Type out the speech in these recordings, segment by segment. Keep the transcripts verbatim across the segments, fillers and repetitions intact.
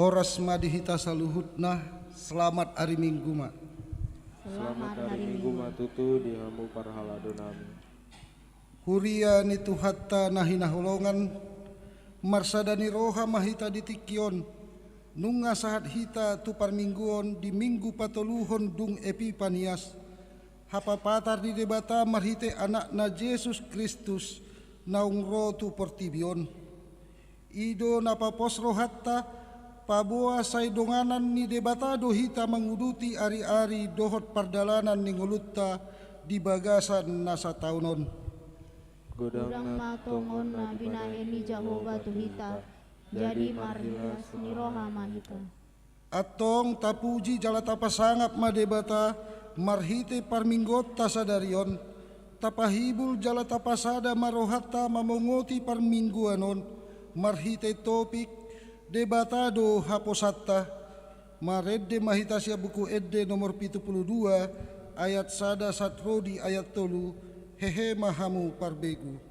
Horas ma di hita saluhutna, selamat ari Minggu ma. Selamat ari Minggu ma tutu di hamu parhalado nami. Huria ni Tuhanta na hinaholongan, marsada ni roha ma hita di tingki on, nunga sahat hita tu parmingguon di Minggu patoluhon dung Epipanias, hapapatar ni Debata marhite Anakna Jesus Kristus naung ro tu portibi on. I do na papos rohanta, paboa sai donganan ni Debata do hita manguduti ari-ari dohot pardalanan ni ngolunta di bagasan na sataon on. Godang ma tongon na binahen ni Jahowa tu hita, jadi marhilas ni roha ma hita. Antong tapuji jala tapasangap ma Debata marhite parmingguonta sadari on, tapahibul jala tapasada ma rohanta mamongoti parmingguan on, marhite topik Debata do haposanta. Marende ma hita sian Buku Ende nomor pitu pulu dua, ayat sada sahat ro di ayat tolu, hehe ma hamu parbegu.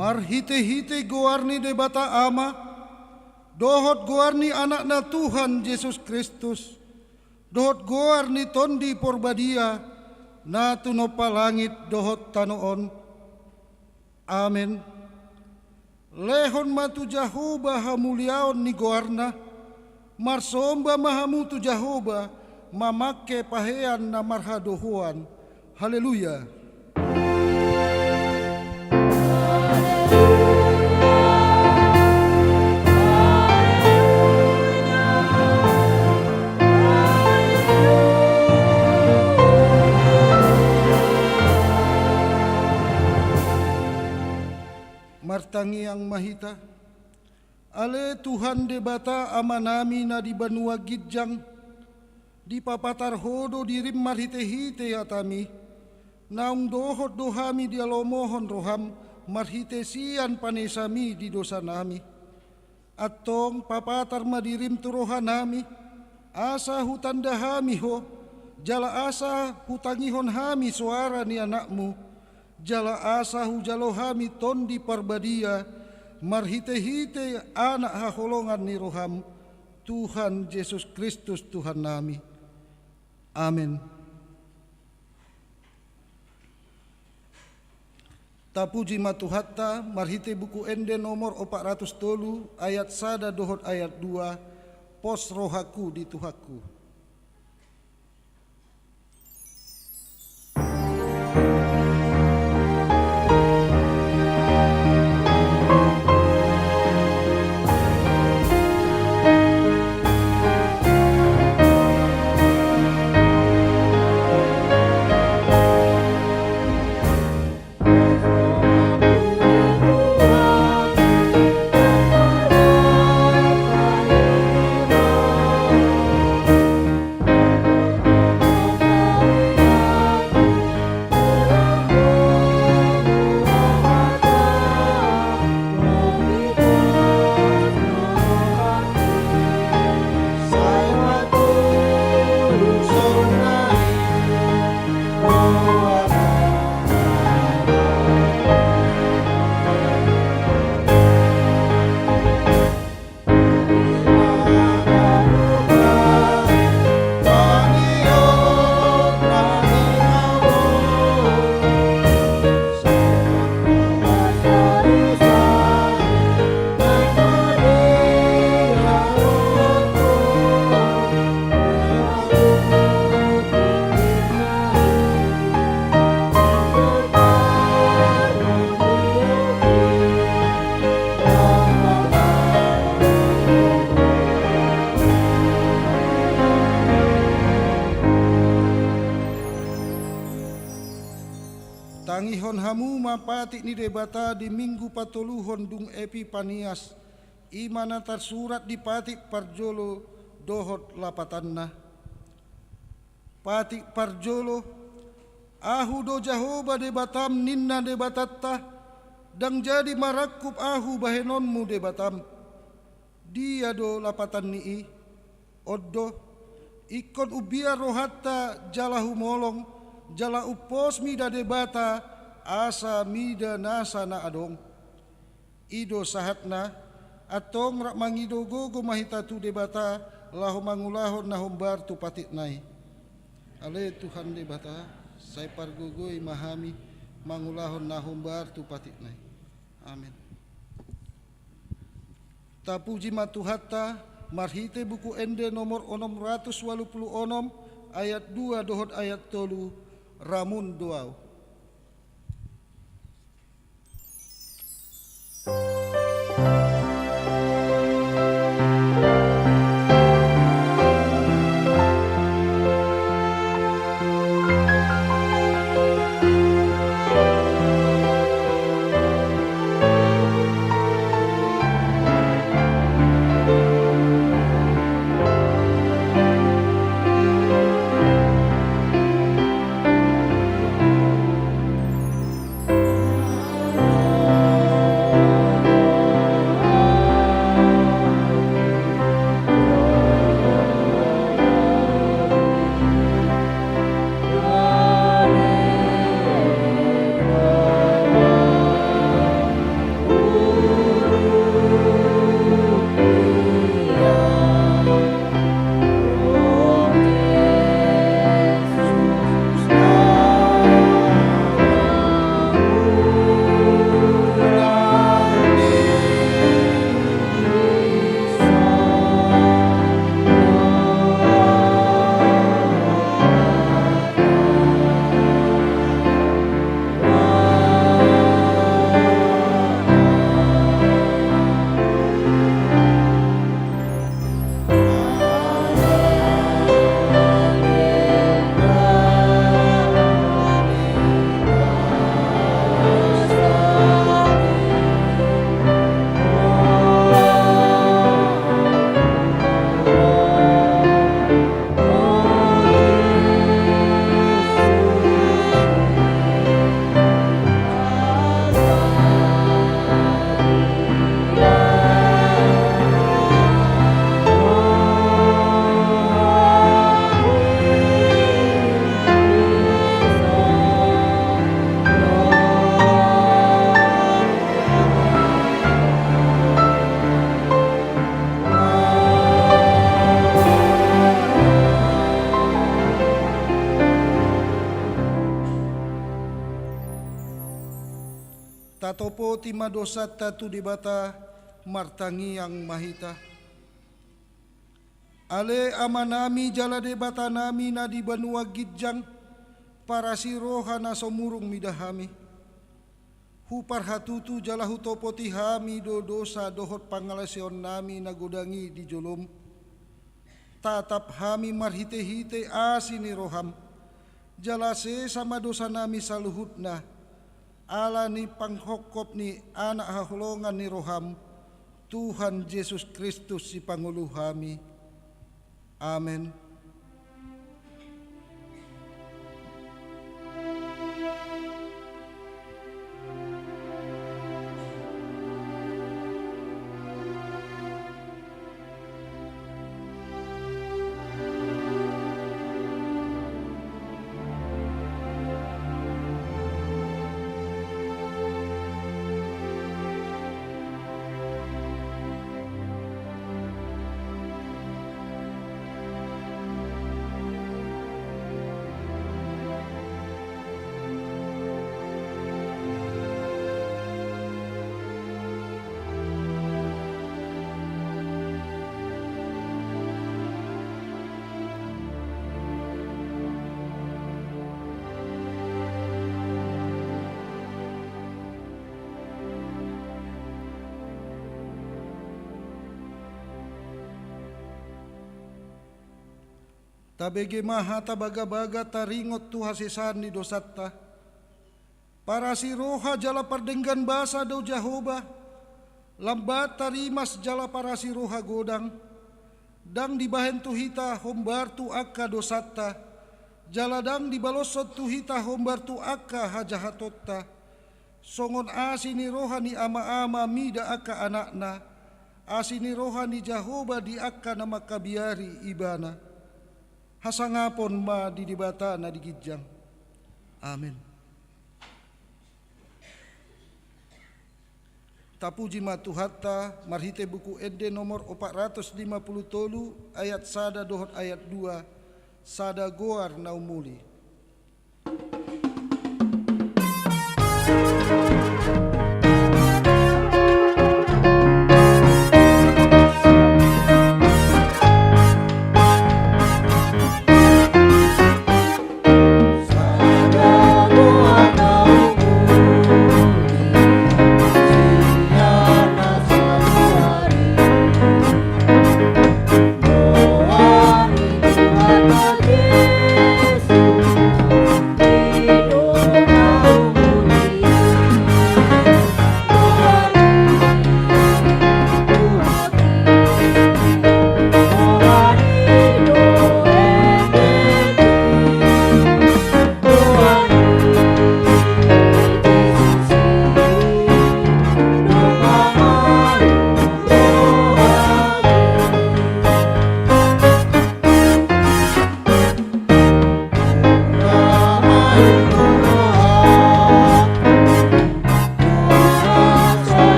Marhite-hite goar ni Debata Ama, dohot goar ni Anakna Tuhan Jesus Kristus, dohot goar ni Tondi Porbadia, na tinompa langit dohot tano on. Amen. Lehon ma tu Jahowa hamuliaon ni goarna, marsomba ma hamu tu Jahowa, mamangke pahean na marhadohoan. Haleluya. Martangiang ma hita. Ale Tuhan Debata Amanami na di banua ginjang, dipapatar Ho do dirim marhite-hite hatami, naung dohot do hami dialomohon roham marhite sian panesami di dosanami. Antong papatar ma dirim tu rohanami, asa hutanda hami Ho, jala asa hutangihon hami soara ni Anakmu, jala asa hujalo hami Tondi Parbadia, marhite-hite Anak haholongan ni roham, Tuhan Jesus Kristus Tuhannami. Amen. Tapuji ma Tuhanta, marhite Buku Ende nomor opat ratus tolu, ayat sada dohot ayat dua, pos rohangku di Tuhanku. Tangihon hamu ma patik ni Debata di Minggu patoluhon dung Epipanias, i ma na tarsurat di patik parjolo dohot lapatanna. Patik parjolo, Ahu do Jahowa Debatam, ninna Debatanta, ndang jadi marangkup Ahu bahenonmu Debatam. Dia do lapatan ni i? On do, ingkon umbiar rohanta jala humolong, jala umpos mida Debata, asa mida nasa na adong. I do sahatna, antong rap mangido gogo ma hita tu Debata, laho mangulahon na hombar tu patikna i. Ale Tuhan Debata, sai pargogoi ma hami mangulahon na hombar tu patikna i. Amen. Tapuji ma Tuhanta, marhite Buku Ende nomor onom ratus ualu pulu onom, ayat dua dohot ayat tolu, ramun do ahu. Tatopoti ma dosanta tu Debata, martangiang ma hita. Ale Amanami jala Debatanami na di banua ginjang, parasi roha na so murung mida hami. Huparhatutu jala hutopoti hami do dosa dohot pangalaosionami na godang i di jolom. Tatap hami marhitehite asi ni roham, jala sesa ma dosanami saluhutna, ala ni panghophop ni Anak haholongan ni roham, Tuhan Jesus Kristus Sipangolu hami. Amen. Tabege ma hata bagabaga taringot tu hasesaan ni dosanta. Parasi roha jala pardenggan basa do Jahowa, lambat tarimas jala parasi roha godang. Ndang dibahen tu hita hombar tu angka dosanta, jala ndang dibaloshon tu hita hombar tu angka hajahatonta. Songon asi ni roha ni ama-ama mida angka anakna, asi ni roha ni Jahowa di angka na mangkabiari ibana. Hasangapon ma di Debata na di ginjang. Amen. Tapuji ma Tuhanta marhite Buku Ende nomor opat ratus lima puluh tolu, ayat sada dohot ayat dua, sada goar na umuli.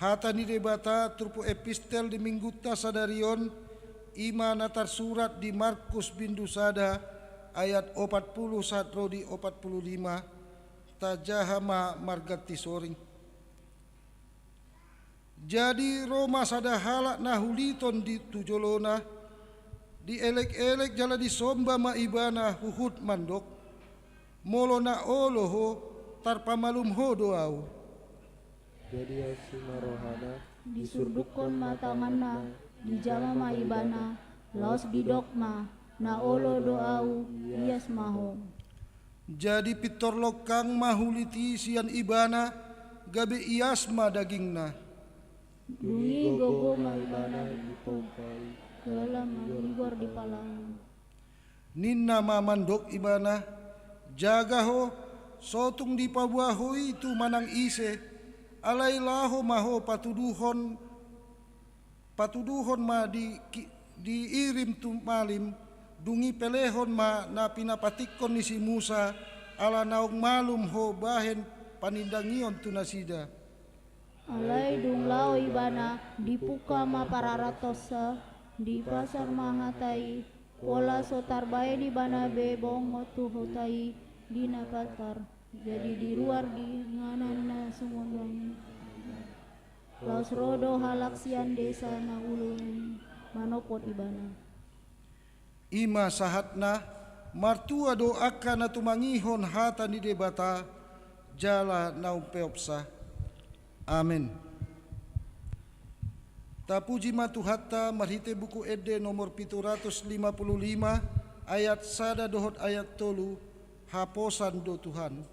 Hata ni Debata turpuk epistel di Minggunta sadari on, i ma na tarsurat di Markus bindu sada ayat opat puluh sahat ro di opat puluh lima. Tajaha ma marganti soring. Jadi ro ma sada halak na huliton di tu jolona, dielek-elek jala disomba ma ibana huhut mandok: Molo na olo ho, tarpamalum ho do ahu. Jadi asi ma rohana, disurdukkon ma tanganna, dijama ma ibana, laos didok ma: Na olo do ahu, ias ma ho. Jadi pintor longkang ma hulit i sian ibana, gabe ias ma dagingna. Dung i gogo ma ibana dipompa i, jala manigor di palang. Ninna ma mandok ibana: Jaga ho, so tung dipaboa ho i tu manang ise, alai laho ma ho patuduhon, patuduhon ma di, ki-, diirim tu malim, dung i pelehon ma na pinapatingkon ni si Musa, ala naung malum ho bahen panindangion tu nasida. Alai dung laho ibana, dipungka ma pararatonna, dipasar ma hata i, pola so tarbaen ibana be bongot tu huta i di na patar. Jadi di ruar di inganan na sumondang i, laos ro do halak sian desa na ulu i manopot ibana. I ma sahatna. Martua do angka na tumangihon hata ni Debata jala na umpeopsa. Amen. Tapuji ma Tuhanta marhite Buku Ende nomor pitu ratus lima puluh lima, ayat sada dohot ayat tolu. Haposan do Tuhan.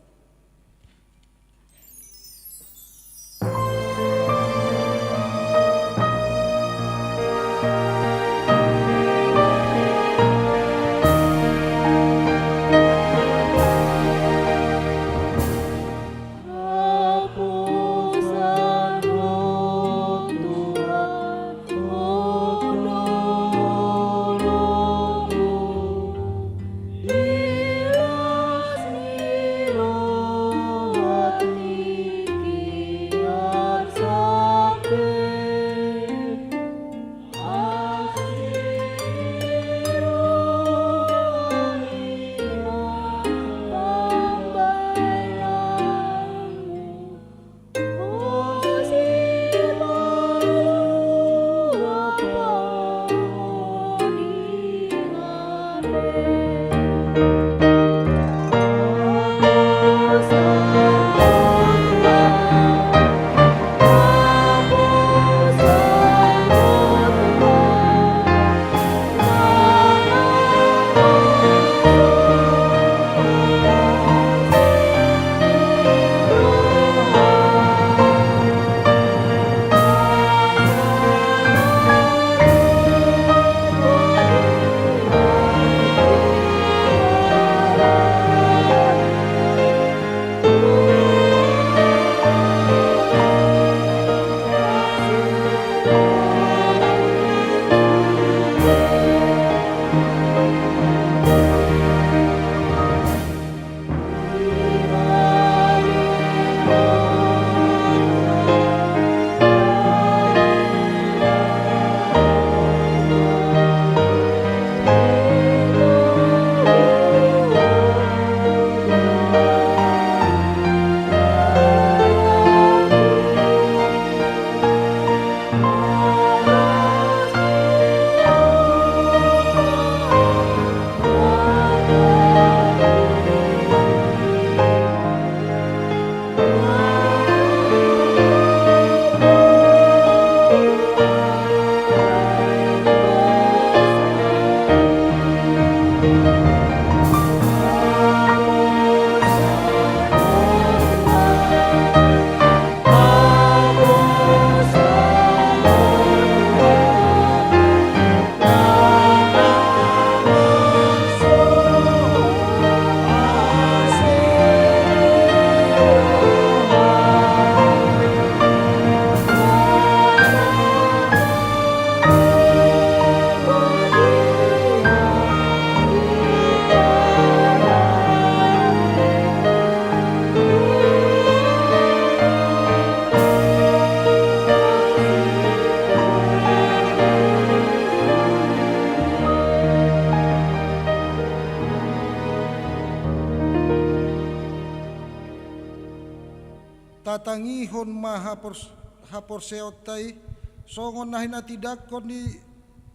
Tatangihon ma hapors-, haporseaonta i, songon na hinatindangkon ni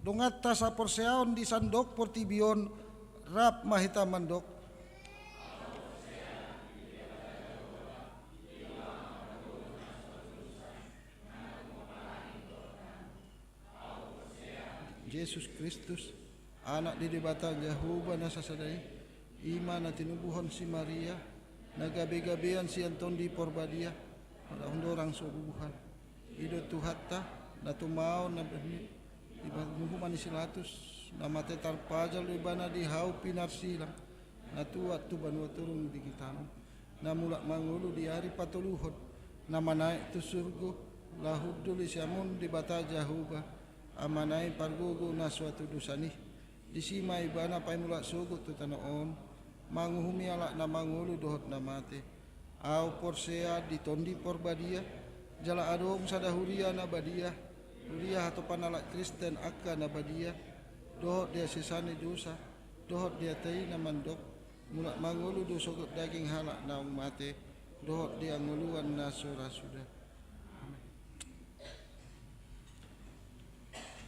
donganta saporseaon di sandok portibi on, rap ma hita mandok. Jesus Kristus, Anak ni Debata Jahowa na sasada i, i ma na tinubuhon si Maria, na gabe-gabean sian Tondi Porbadia, mardongan so bubuhan. I do Tuhanta, na tumaon na berni, di ba-, nuhuman ni si Pilatus, Na mate tarpajal do ibana di hau pinarsilang, na tuat tu banua toruan di tano, na mulak mangolu di ari patoluhon, na manaek tu surgo, laho hundul i sian on Debata Jahowa, Amana i pargogo na so hatudosan i. Disi ma ibana paimulak sogot tu tano on, manguhumi halak na mangolu dohot na mate. Ahu porsea di Tondi Porbadia, jala adong sada huria na badia, huria hatopan halak Kristen angka na badia, dohot di hasesaan ni dosa, dohot di hata i na mandok, mulak mangolu do sogot daging halak naung mate, dohot di hangoluan na so ra suda.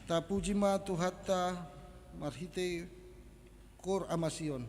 Tapuji ma Tuhanta marhite Koor Ama Sion.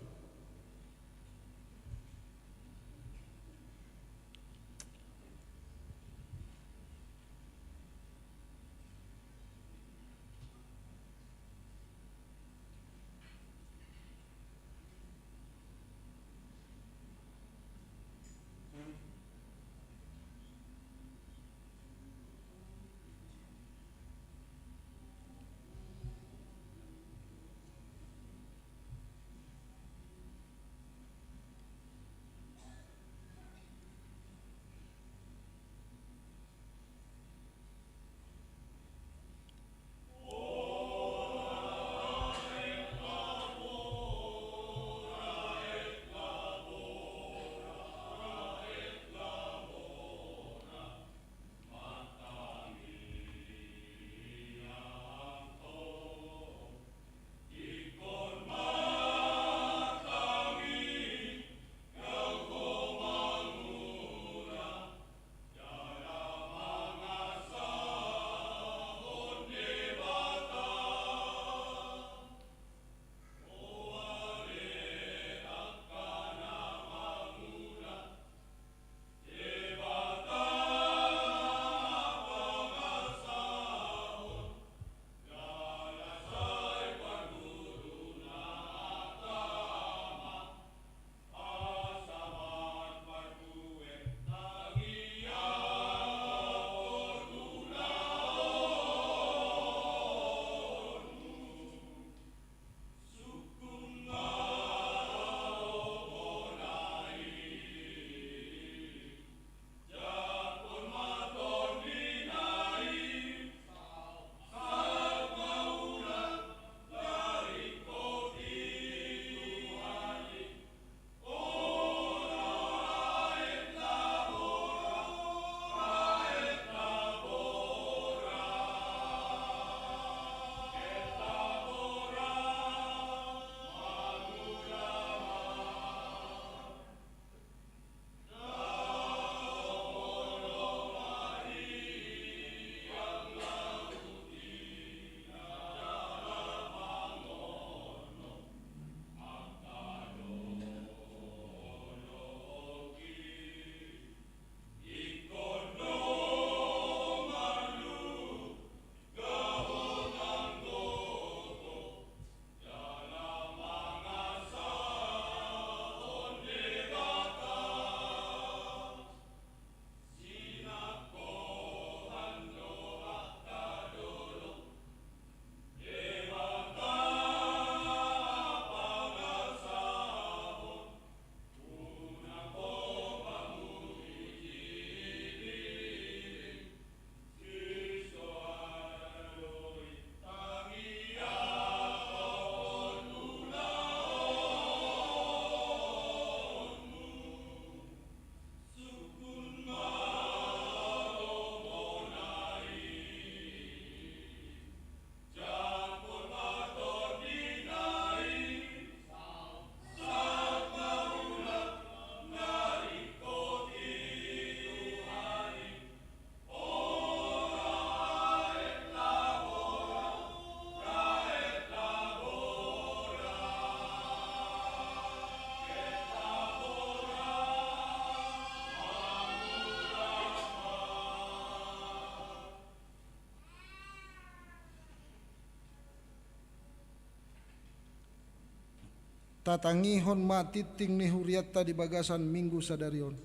Tatangihon ma tingting ni hurianta di bagasan Minggu sadari on.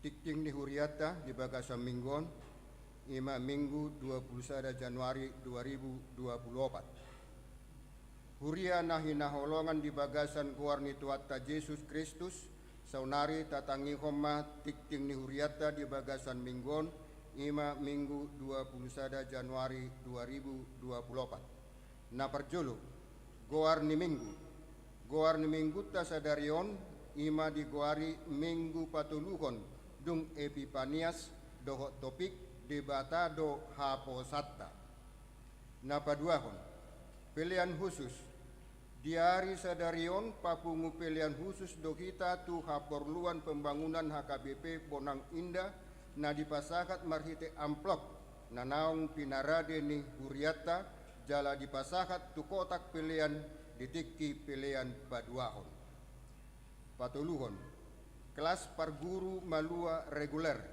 Tingting ni hurianta di bagasan minggu on, i ma Minggu dua puluh sada Januari dua ribu dua puluh opat. Huria na hinaholongan di bagasan goar ni Tuhanta Jesus Kristus, saonari tatangihon ma tingting ni hurianta di bagasan minggu on, i ma Minggu dua puluh sada Januari dua ribu dua puluh opat. Na parjolo, goar ni minggu. Goar ni minggunta sadari on, i ma digoari Minggu Patoluhon, dung Epipanias, dohot topik Debata do haposanta. Na paduahon, pelean husus. Di ari sadari on papungu pelean husus do hita tu haporluan pembangunan H K B P Bonang Indah na dipasahat marhite amplop na naung pinarade ni hurianta jala dipasahat tu kotak pelean di tingki pelean paduahon. Patoluhon, kelas parguru malua reguler.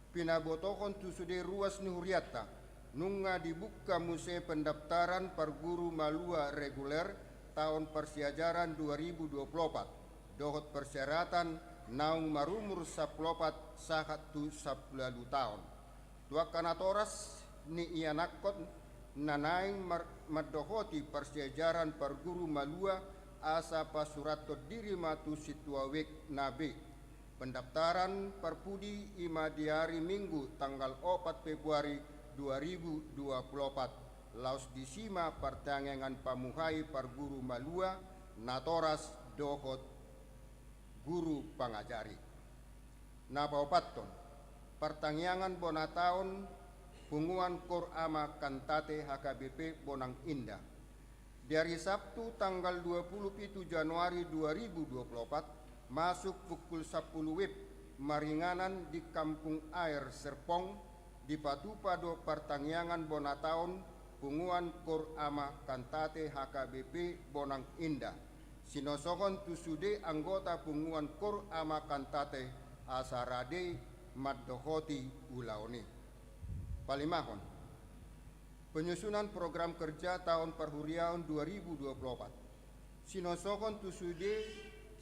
Pinabotohon tu sude ruas ni hurianta, nunga dibuka muse pendaftaran parguru malua reguler taon parsiajaran dua ribu dua puluh opat, dohot persyaratan naung marumur sampulu opat sahat tu sampulu ualu taon. Tu angka natoras ni ianakhon na naeng mar-, mandohoti parsiajaran parguru malua asa pasurathon diri ma tu sintua web na be. Pendaftaran parpudi i ma di ari Minggu tanggal opat Februari dua ribu dua puluh opat, laos disi ma partangiangan pamuhai parguru malua, natoras dohot guru pangajari. Na paopathon, partangiangan bona taon Punguan Koor Ama Kantate H K B P Bonang Indah. Di ari Sabtu tanggal dua puluh pitu Januari dua ribu dua puluh opat, masuk pukul sampulu wib, maringanan di Kampung Air Serpong, dipatupa do partangiangan bona taon Punguan Koor Ama Kantate H K B P Bonang Indah. Sinosohon tu sude anggota Punguan Koor Ama Kantate asa rade mandohoti ulaon i. Palimahon, penyusunan program kerja taon parhuriaon dua ribu dua puluh opat. Sinosohon tu sude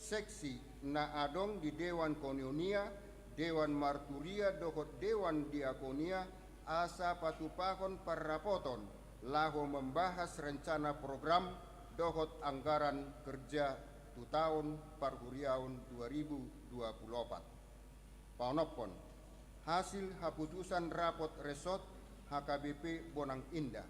seksi na adong di Dewan Koinonia, Dewan Marturia dohot Dewan Diakonia asa patupahon parrapoton laho membahas rencana program dohot anggaran kerja tu taon parhuriaon dua ribu dua puluh opat. Paonomhon, hasil haputusan rapot resort H K B P Bonang Indah.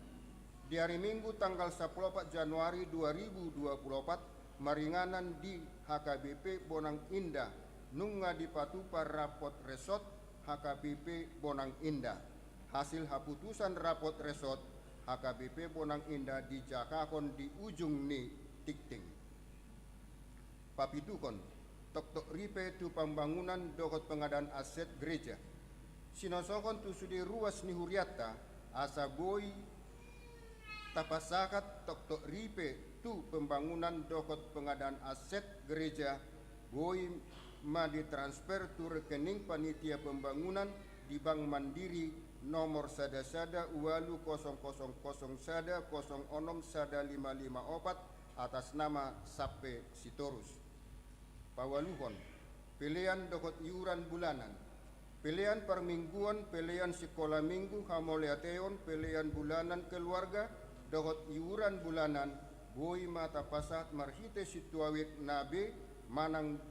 Di ari Minggu tanggal sampulu opat Januari dua ribu dua puluh opat, maringanan di H K B P Bonang Indah, nunga dipatupa rapot resort H K B P Bonang Indah. Hasil haputusan rapot resort H K B P Bonang Indah dijahahon di ujung ni tingting. Papituhon, toktok ripe tu pembangunan dohot pengadaan aset gereja. Sinosohon tu sude ruas ni hurianta, asa boi tapasahat toktok ripe tu pembangunan dohot pengadaan aset gereja, boi ma ditransfer tu rekening panitia pembangunan di Bank Mandiri nomor sada sada ualu kosong kosong kosong sada kosong onom sada lima lima opat, atas nama Sampe Sitorus. Paualuhon, pelean dohot iuran bulanan. Pelean parmingguon, pelean sikola minggu, hamauliateon, pelean bulanan keluarga, dohot iuran bulanan, boi ma tapasahat marhite sintua web na be manang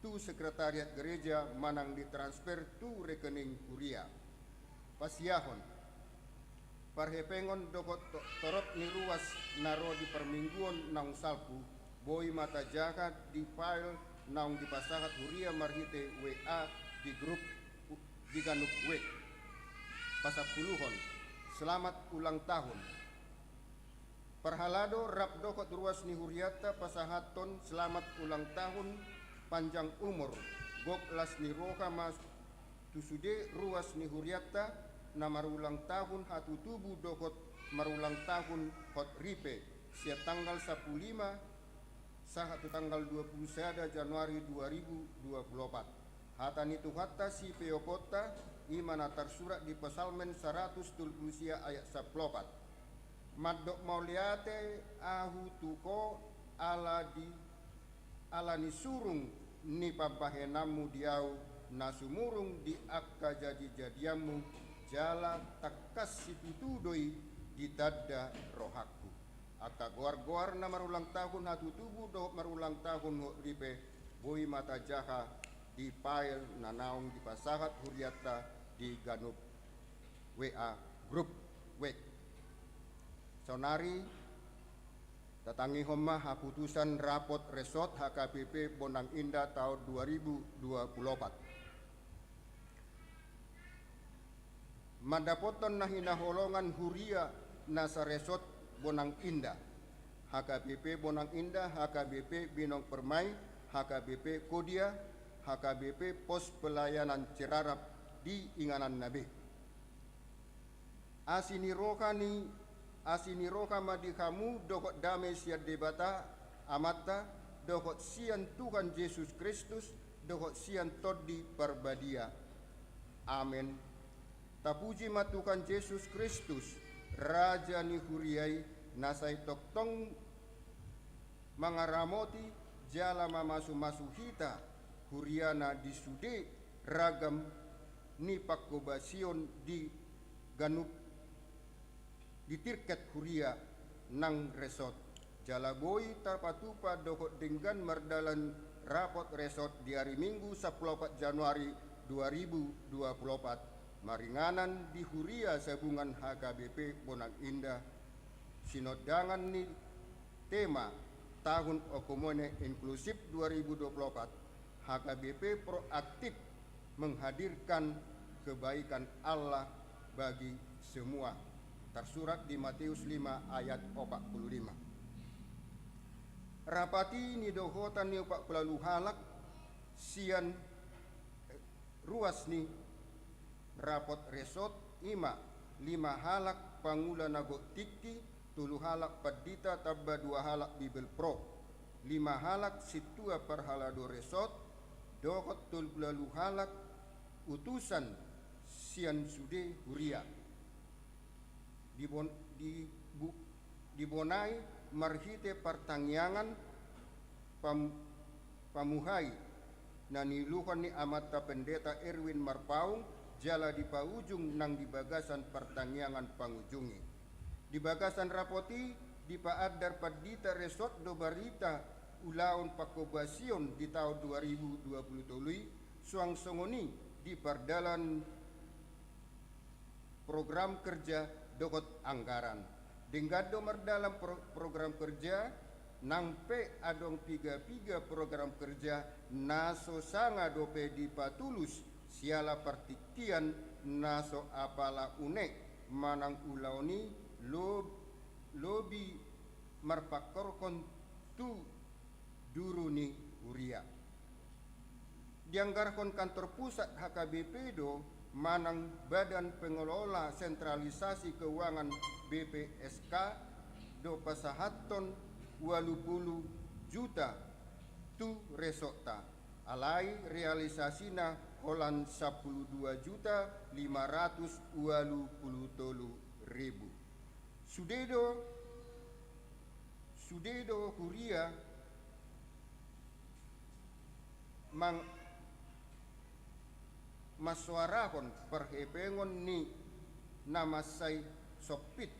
tu sekretariat gereja manang ditransfer tu rekening kuria. Pasiahon, parhepengon dohot to-, torop ni ruas na ro di parmingguon naung salpu, boi ma tajaha di file naung dipasahat huria marhite W A di grup u-, di ganup web. Pasampuluhon, selamat ulang tahun. Parhalado rap dohot ruas ni hurianta pasahathon selamat ulang tahun, panjang umur, gok las ni roha ma tu sude ruas ni hurianta na marulang tahun hatutubu dohot marulang tahun hot ripe, sian tanggal sampulu lima sahat tu tanggal dua puluh sada Januari dua ribu dua puluh opat. Hata ni Tuhanta sipeoponta, i ma na tarsurat di Psalmen saratus tolu puluh sia ayat sampulu opat. Mandok mauliate ahu tu Ho ala di, ala ni surung ni pambahenanmu di ahu, na sumurung di angka jadijadianmu, jala tangkas situtu do i ditanda rohangku. Angka goargoar na marulang tahun hatutubu dohot marulang tahun hot ripe boi ma tajaha di file na naung dipasahat hurianta di ganup W A grup. Wek. Saonari tatangihon ma haputusan rapot resort H K B P Bonang Indah taon dua ribu dua puluh opat. Mandapothon na hinaholongan huria na saresort Bonang Indah, H K B P Bonang Indah, H K B P Binong Permai, H K B P Kodia, H K B P Pos Pelayanan Cirarap di ingananna be. Asi ni roha ni, asi ni roha ma di hamu dohot dame sian Debata Amanta, dohot sian Tuhan Jesus Kristus, dohot sian Tondi Parbadia. Amen. Tapuji ma Tuhan Jesus Kristus, Raja ni huria i, na sai tongtong mangaramoti jala mamasumasu hita huriana di sude ragam ni panghobasion di ganup di tirket huria nang resort. Jala boi tarpatupa dohot denggan mardalan rapot resort di ari Minggu sampulu opat Januari dua ribu dua puluh opat, maringanan di huria sabungan H K B P Bonang Indah, sinondangan ni tema Tahun Oikumene Inklusif dua ribu dua puluh opat, H K B P proaktif menghadirkan kebaikan Allah bagi semua. Tersurat di Matius lima ayat opat puluh lima. Rapat i nidohotan ni opat pulu ualu halak sian ruas ni rapot resort, i ma lima halak pangula na gok tingki, tolu halak pandita tamba dua halak Bibelvrouw, lima halak sintua parhalado resort, dohot tolu pulu ualu halak utusan sian sude huria. Dibon-, dibu-, dibonai marhite partangiangan pam-, pamuhai na niuluhon ni Amanta Pendeta Erwin Marpaung, jala dipaujung nang di bagasan partangiangan pangujungi. Di bagasan rapot i dipaandar pandita resort do barita ulaon panghobasion di taon dua ribu dua pulu tolu i, suang songon i di pardalan program kerja dohot anggaran. Denggan do mardalan pro-, program kerja, nang pe adong piga-piga program kerja na so sanga dope dipatulus siala partingkian na so apala unek manang ulaon i lo-, lobi marpangkorhon tu duru ni huria. Dianggarhon kantor pusat H K B P do manang Badan Pengelola Sentralisasi Keuangan B P S K do pasahathon ualu pulu juta tu resortta, alai realisasina holan sampulu dua juta lima ratus ualu pulu tolu ribu. Sude do, sude do huria mang-, mansoarahon parhepengon ni na mansai sompit.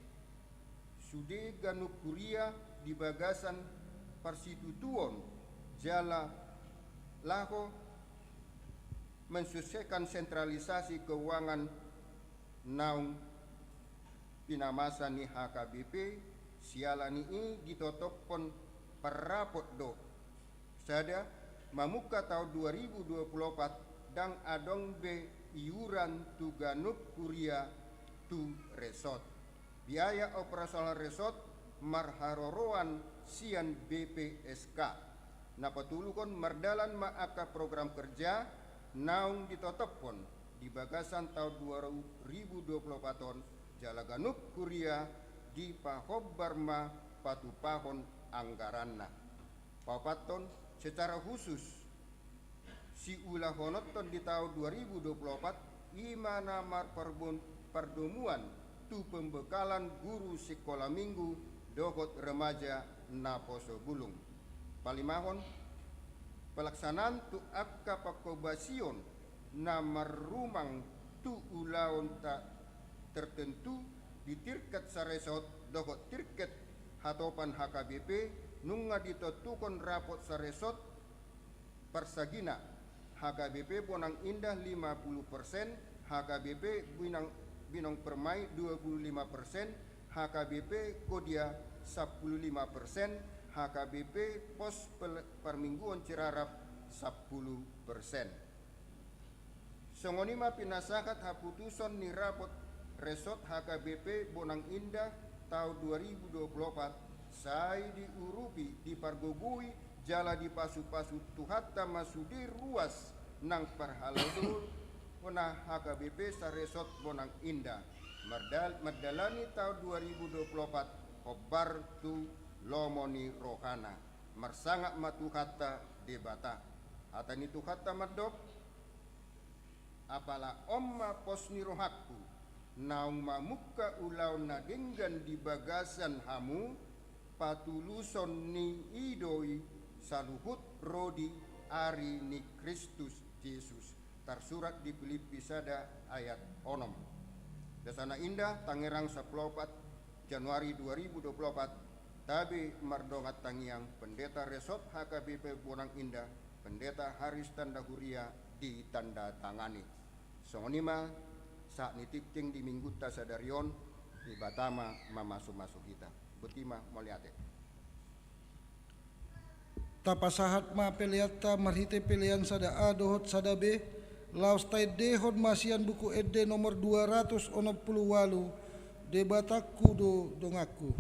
Sude ganup huria di bagasan parsitutuon jala laho mensukseskan sentralisasi keuangan naung pinamasa ni H K B P, siala ni i ditotophon parrapot do. Sada, mamungka taon dua ribu dua pulu opat ndang adong be iuran tu ganup huria tu resort. Biaya operasional resort marharoroan sian B P S K. Na patoluhon, mardalan ma angka program kerja naung ditotophon di bagasan taon dua ribu dua pulu opat on, jala ganup huria dipahombar ma patupahon anggaranna. Paopathon, secara khusus siulahononhon di taon dua ribu dua pulu opat, i ma na marparbon-, pardomuan tu pembekalan guru sikola minggu dohot remaja naposo bulung. Palimahon, pelaksanaan tu angka panghobasion na marrumang tu ulaon ta-, tertentu di tirket saresort dohot tirket hatopan H K B P, nunga ditontuhon rapot saresort parsagina, H K B P Bonang Indah lima puluh persen, H K B P Binong, Binong Permai dua puluh lima persen, H K B P Kodia sampulu lima persen, H K B P Pos Pel-, Parmingguon Cirarap sampulu persen. Songon i ma pinasahat haputuson ni rapot resort H K B P Bonang Indah taon dua ribu dua puluh opat, sai diurupi, dipargogoi jala dipasupasu Tuhanta ma sude ruas nang parhalado na H K B P saresort Bonang Indah, mardal-, mandalani taon dua ribu dua puluh opat hombar tu lomo ni rohana. Marsangap ma Tuhanta Debata. Hata ni Tuhanta mandok: Apala on ma pos ni rohangku, naung mamungka ulaon na denggan di bagasan hamu, patuluson ni i do i saluhut ro di ari ni Kristus Jesus. Tarsurat di Pilippi sada ayat onom. Biasana indah, Tangerang, sampulu opat Januari dua ribu dua puluh opat, tabe mardongan tangiang Pendeta Resort H K B P Bonang Indah, Pendeta Haris Tanda Huria, ditandatangani. Songon i ma sahat ni tingting di minggunta sadari on, Debata ma mamasumasu hita. Boti ma, mauliate. Tapasahat ma peleanta marhite pelean sada A dohot sada B, laos taendehon ma sian Buku Ende nomor dua ratus onom pulu ualu, Debatangku do donganku.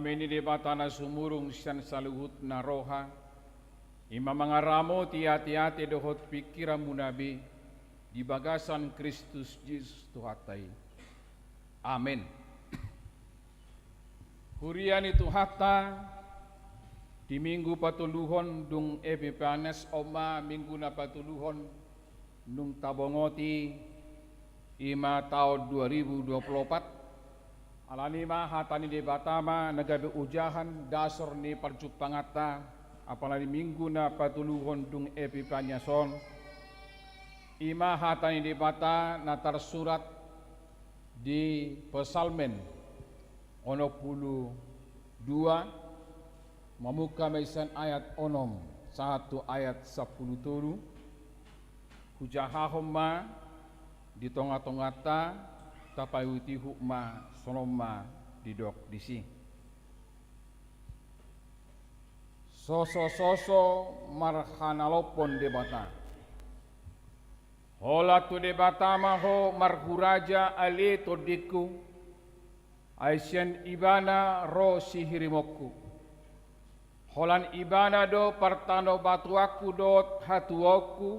Dame ni Debata na sumurung sian saluhutna roha, i ma mangaramoti ateate dohot pingkiranmuna be di bagasan Kristus Jesus Tuhanta i. Amen. Huria ni Tuhanta, di Minggu patoluhon dung Epipanias on ma minggu na patoluhon dung tabongoti, i ma taon dua ribu dua puluh opat. Alani i ma hata ni Debata ma na gabe ojahan dasor ni parjumpanganta, apala di Minggu na patoluhon dung Epipanias on, i ma hata ni Debata na tarsurat di Psalmen onom pulu dua, mamungka ma i sian ayat onom sahat tu ayat sampulu tolu. Hujahahon ma di tongatonganta, tapaihutihut ma, songon on ma didok disi. Sosososo marhanalophon Debata. Holan tu Debata ma ho marhuraja, ale tondingku, ai sian Ibana ro sihirimonku. Holan Ibana do partanobatoanku dohot hatuaonku,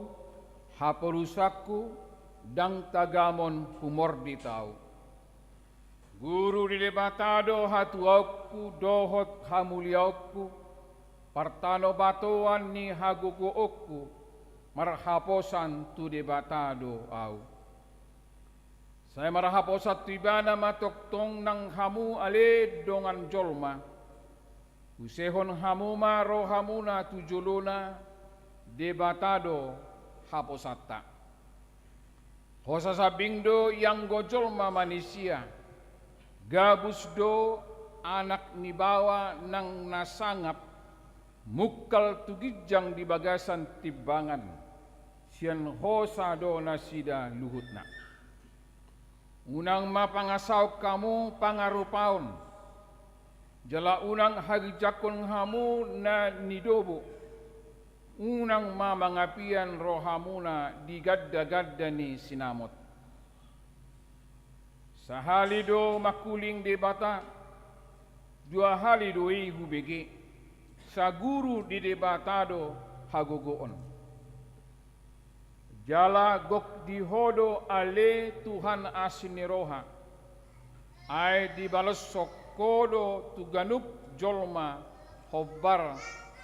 haporusanku, ndang tagamon humordit ahu. Guru ni Debata do hatuaonku dohot hamuliaonku, partanobatoan ni hagogoonku, marhaposan tu Debata do ahu. Sai marhaposan tu Ibana ma tongtong nang hamu ale dongan jolma. Usehon hamu ma rohamuna tu jolona, Debata do haposanta. Hosa sambing do ianggo jolma manisia, gabus do anak ni baoa nang na sangap, mungkal tu ginjang di bagasan timbangan, sian hosa do nasida luhutna. Unang ma pangasahon hamu pangarupaon, jala unang haginjangkon hamu na nidobo, unang ma mangapian rohamuna di gandaganda ni sinamot. Sahali do mangkuling Debata, dua hali do i hubege, saguru ni Debata do hagogoon. Jala gok di ho do ale Tuhan asi ni roha, ai dibaloshon ho do tu ganup jolma hombar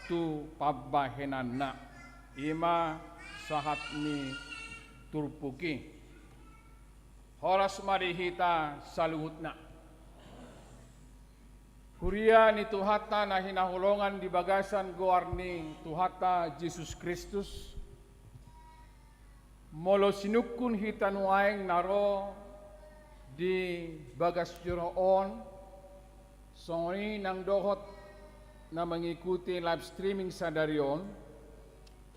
tu pambahenanna. I ma sahat ni turpuk i. Horas ma di hita saluhutna. Huria ni Tuhanta na hinaholongan di bagasan goar ni Tuhanta Jesus Kristus, molo sinungkun hita nuaeng na ro di bagas joro on, songon i nang dohot na mengikuti live streaming sadari on,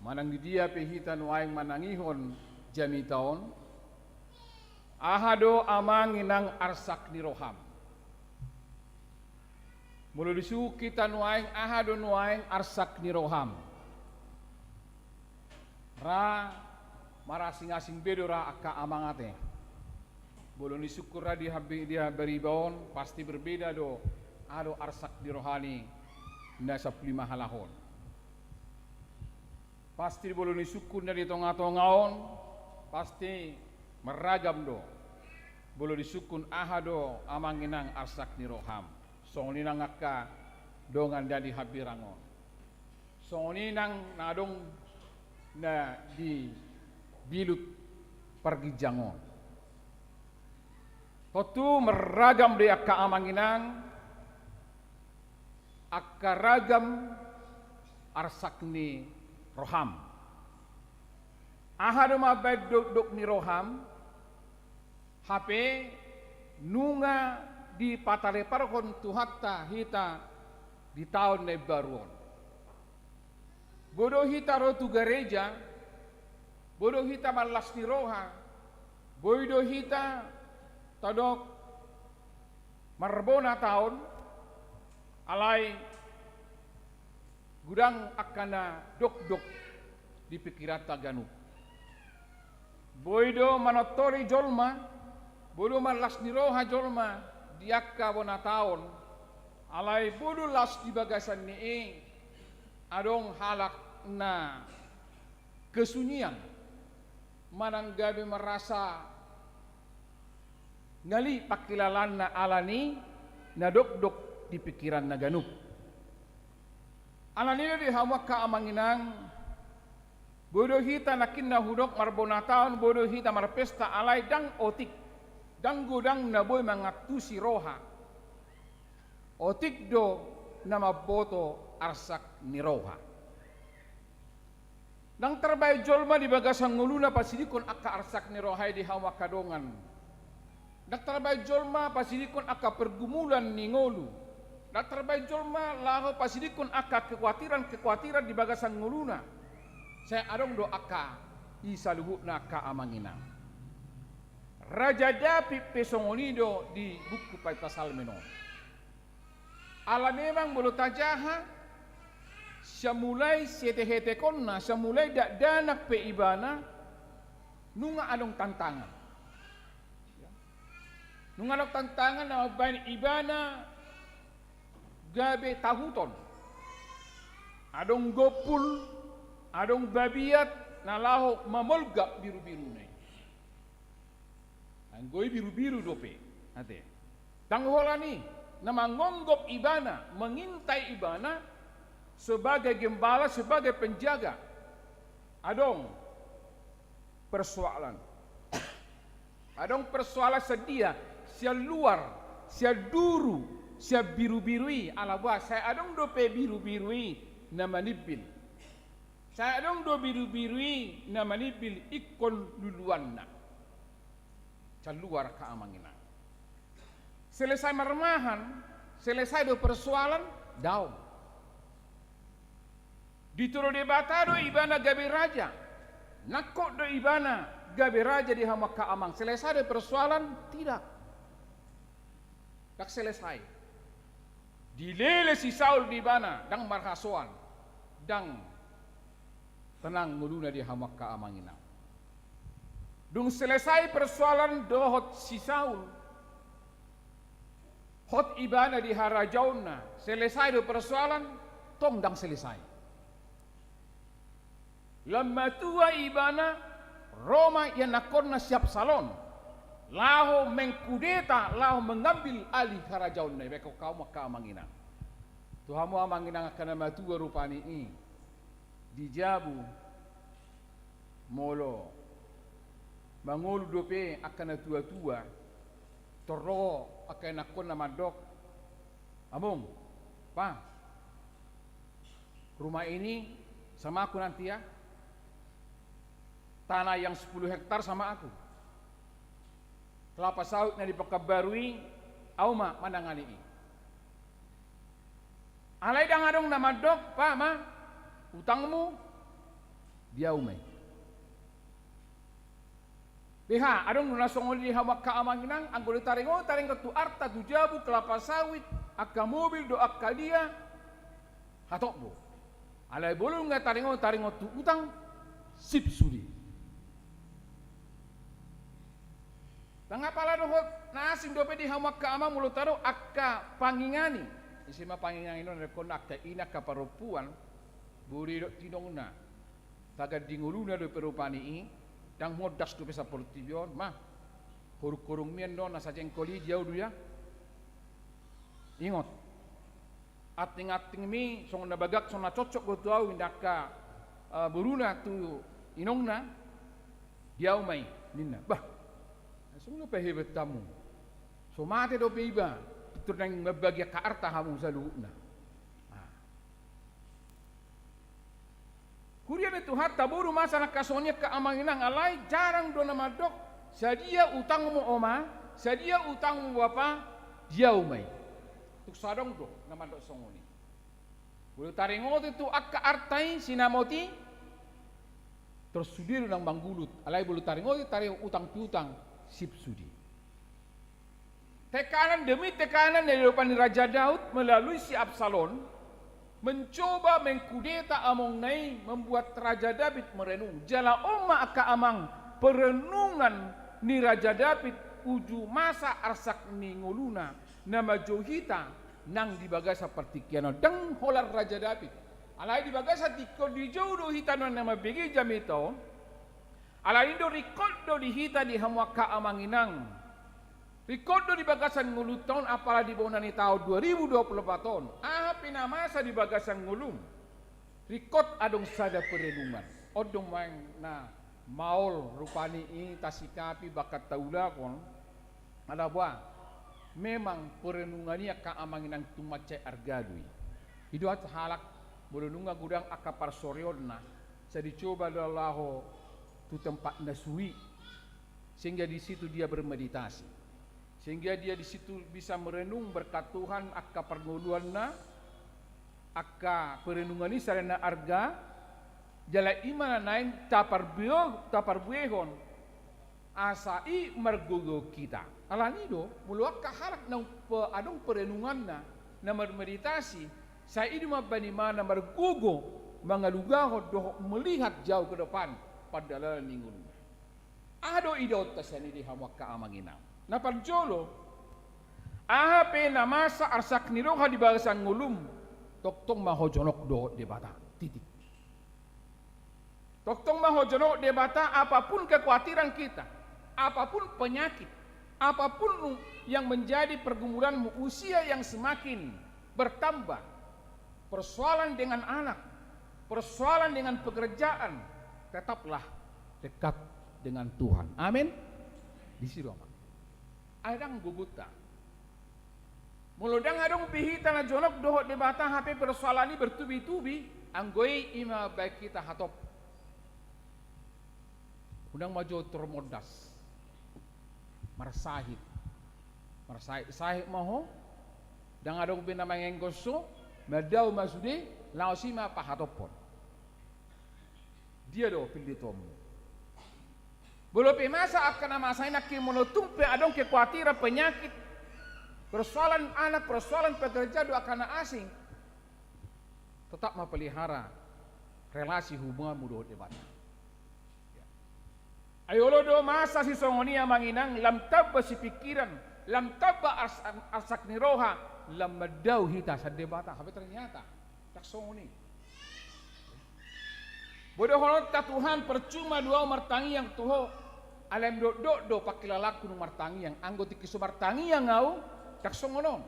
manang di dia pe hita nuaeng manangihon jamita on, aha do amang inang arsak ni roham? Molo disungkun hita nuaeng, aha do nuaeng arsak ni roham? Ra marasingasing be do ra angka amang ate. Molo disungkun ra di hab-, di habariba on, pasti berbeda do, aha do arsak ni roha ni na sampulu lima halak on. Pasti molo disungkun na di tongatonga on, pasti marragam do. Molo disungkun aha do amang inang arsak ni roham. Songon i nang angka dongan na di hambirang on. Songon i nang na adong na di bilut parginjang on. Tontu marragam do i angka amang inang, angka ragam arsak ni roham. Aha do mambaen dokdok ni roham, hape nunga dipataleparhon Tuhanta hita di taon na imbaru on. Boi do hita ro tu gareja, boi do hita marlas ni roha, boi do hita tadok marbona taon, alai godang angka na dokdok di pingkiranta ganup. Boi do manortori jolma, boi do marlas ni roha jolma di angka bona taon, Alai boi do las di bagasan ni i adong halak na kesunyian, manang gabe merasa ngali pangkilalaanna ala ni na dokdok di pingkiranna ganup. Ala ni i do di hamu angka amang inang, boi do hita nangkin na hudok marbonataon, boi do hita marpesta, alai ndang otik, ndang godang na boi mangantusi roha. Otik do na mamboto arsak ni roha. Ndang tarbahen jolma di bagasan ngoluna pasidinghon angka arsak ni roha i di hamu angka dongan. Ndang tarbahen jolma pasidinghon angka pergumulan ni ngolu. Ndang tarbahen jolma laho pasidinghon angka kekuatiran-kekuatiran di bagasan ngoluna. Sai adong do angka i saluhutna angka amang inang. Raja Daud pe songon i do di buku Psalmen on. Ala memang molo tajaha, sian mulai sietek-etekonna, sian mulai dakdanak pe ibana, nunga adong tantangan. Nunga adong tantangan na mambahen ibana gabe tahuton. Adong gompul, adong babiat na laho mamolgap birubiruna i. Anggo i birubiru dope, ate. Ndang holan i, na mangonggop ibana, mengintai ibana sebagai gembala, sebagai penjaga. Adong persoalan. Adong persoalan sian dia, sian luar, sian duru, sian birubiru i, ala boha, sai adong dope birubiru i na manimbil. Sai adong do birubiru i na manimbil ingkon luluanna. Sian luar angka amang inang. Selesai marmahan, selesai do persoalan, daong. Dituro Debata do ibana gabe raja. Nangkok do ibana gabe raja di hamu angka amang. Selesai do persoalan, tidak. Ndang selesai. Dilele si Saul di ibana, ndang marhasoan, ndang tenang ngoluna di hamu angka amang inang. Dung selesai persoalan dohot si Saul, hot ibana di harajaonna, selesai do persoalan, tong ndang selesai. Lam matua ibana, ro ma ianakhonna si Absalom laho mengkudeta, laho mengambil alih harajaonna. Baen hamu angka amang inang. Tu hamu amang inang angka na matua rupani i di jabu, molo mangolu dope angka na tuatua, tor ro angka ianakhonna mandok, "Among, Pa, rumah ini sama aku nanti ya. Tanah yang sepuluh hektar sama aku. Kelapa sawit na di Pekanbaru i, au ma manangani i." Alai ndang adong na mandok, "Pa, Ma, utangmu di au ma i." Beha, adong do na songon i di hamu angka amang inang, anggo ditaringot, taringot tu arta, tu jabu, kelapa sawit, angka mobil do angka dia, hatop do. Alai molo nunga taringot, taringot tu utang, sip sude. Ndang apala dohot na asing dope di hamu angka amang molo tadok angka pangingan i. Ise ma pangingan i, nangkok angka ina, angka parompuan, boi do didok tu inongna. Tagan di ngoluna dope rupani i, ndang mondas dope saportibi on, Ma. Horunghorungmi annon na sajengkol i di au do ya. Ingot. Antingantingmi songon na bagak, songon na cocok do tu au, ninna angka, eh, boruna tu inongna, di au ma i, ninna. Bah. Songon na pahebat hamu. So mate dope iba, pintor naeng mambagi angka arta hamu saluhutna. Ah. Huria ni Tuhanta, boi do masa na angka songon i angka amang inang, alai jarang do na mandok, "Sadia utangmu, Oma, sadia utangmu, Bapa, di au ma i." Tung so adong do na mandok songon i. Molo taringoti tu angka arta i sinamot i, tor sude do nang manggulut, alai molo taringoti, taringot utang piutang, sip sude. Tekanan demi tekanan na diadopan ni Raja Daud melalui si Absalom, mencoba mengkudeta amongna i, membuat Raja Daud merenung. Jala on ma angka amang perenungan ni Raja Daud uju masa arsak ni ngoluna, na manjou hita nang di bagasan partingkian on, ndang holan Raja Daud. Alai di bagasan tingki on dijou do hita nuaeng na mambege jamita on. Alani do ringkot do di hita di hamu angka amang inang. Ringkot do di bagasan ngolunta on, apala di bona ni taon dua ribu dua puluh empat on. Aha pe na masa di bagasan ngolum, ringkot adong sada perenungan. On do nuaeng na maol rupani i tasikapi bahkan taulahon. Ala boha, memang perenungan i angka amang inang tung mansai arga do i. I do halak molo nunga godang angka parsoreonna, sai dicoba do laho tu tempat na sui, sehingga di situ dia bermeditasi, sehingga dia di situ bisa merenung berkat Tuhan angka parngoluanna, angka perenungan i sada na arga. Jala i ma na naeng taparbue-, taparbuehon asa i margogo hita. Alani do, molo angka halak naung pe-, adong perenunganna, na marmeditasi, sai i do mambahen ibana margogo mangalugahon dohot melihat jauh ke depan pardalanan ni ngoluna. Aha do idaonta sian i di hamu angka amang inang? Na parjolo, aha pe na masa arsak ni roha di bagasan ngolum, tongtong ma ho jonok dohot Debata. Titik. Tongtong ma ho jonok Debata, apapun kekhawatiran kita, apapun penyakit, apapun yang menjadi pergumulanmu, usia yang semakin bertambah, persoalan dengan anak, persoalan dengan pekerjaan, tetaplah dekat dengan Tuhan. Amin. Disi do ma. Ai ndang gogonta. Molo ndang adong be hita na jonok dohot Debata, hape persoalan i bertubi-tubi, anggo i i ma baen hita hatop. Unang ma jo tormondas. Marsahit. Marsahit-sahit ma ho. Ndang adong be na mangenggos ho, mandao ma sude, laos i ma pahatophon. Dia do pillituonmu? Molo pe masa angka na masa i nangkin, molo tung pe adong kekhawatiran, penyakit, persoalan anak, persoalan pekerjaan dohot angka na asing, tetap ma pelihara relasi hubunganmu dohot Debata. Ai olo do masa sisongon i amang inang, lam tamba sipingkiran, lam tamba ars-, arsak ni roha, lam mandao hita sian Debata. Hape ternyata ndang songon i. Bodohononta Tuhan, percuma do ahu martangiang tu Ho, alai ndokdok do pangkilalangku dung martangiang. Anggo tingki so martangiang ahu, ndang songon on.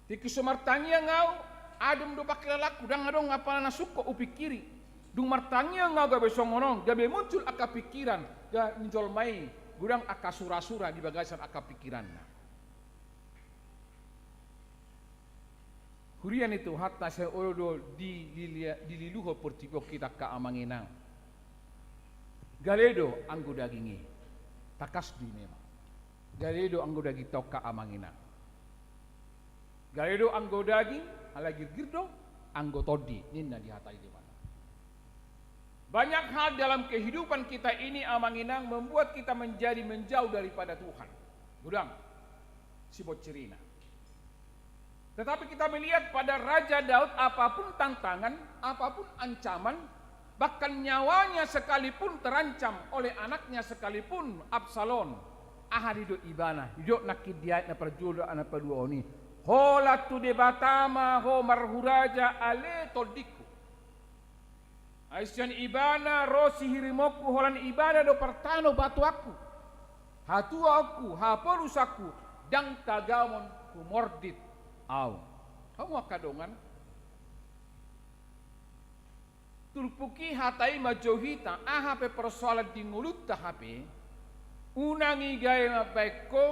Tingki so martangiang ahu, adong do pangkilalangku, ndang adong apala na sungkot hupingkiri. Dung martangiang ahu gabe songon on, gabe muncul angka pingkiran, ga-, ni jolma i, godang angka sura-sura di bagasan angka pingkiranna. Huria ni Tuhanta, sai olo do di-, di-, dililuhon portibi on hita angka amang inang. Gale do anggo daging i, tangkas do i memang. Gale do anggo dagingta on angka amang inang. Gale do anggo daging, alai girgir do anggo tondi, ninna di hata i Debata. Banyak hal dalam kehidupan kita ini, amang inang, membuat kita menjadi menjauh daripada Tuhan. Godang siboncirina. Tetapi kita melihat pada Raja Daud, apapun tantangan, apapun ancaman, bahkan nyawanya sekalipun terancam oleh anaknya sekalipun, Absalom. Aha didok ibana? Didok nangkin di ayat na parjolo, na paduahon i: Holan tu Debata ma ho marhuraja, ale tondingku. Ai sian Ibana ro sihirimonku, holan Ibana do partanobatoanku, hatuaonku, haporusanku, ndang tagamon humordit ahu. Hamu angka dongan, turpuk i hata i manjou hita, aha pe persoalan di ngolunta hape, unang i gabe mambahen ho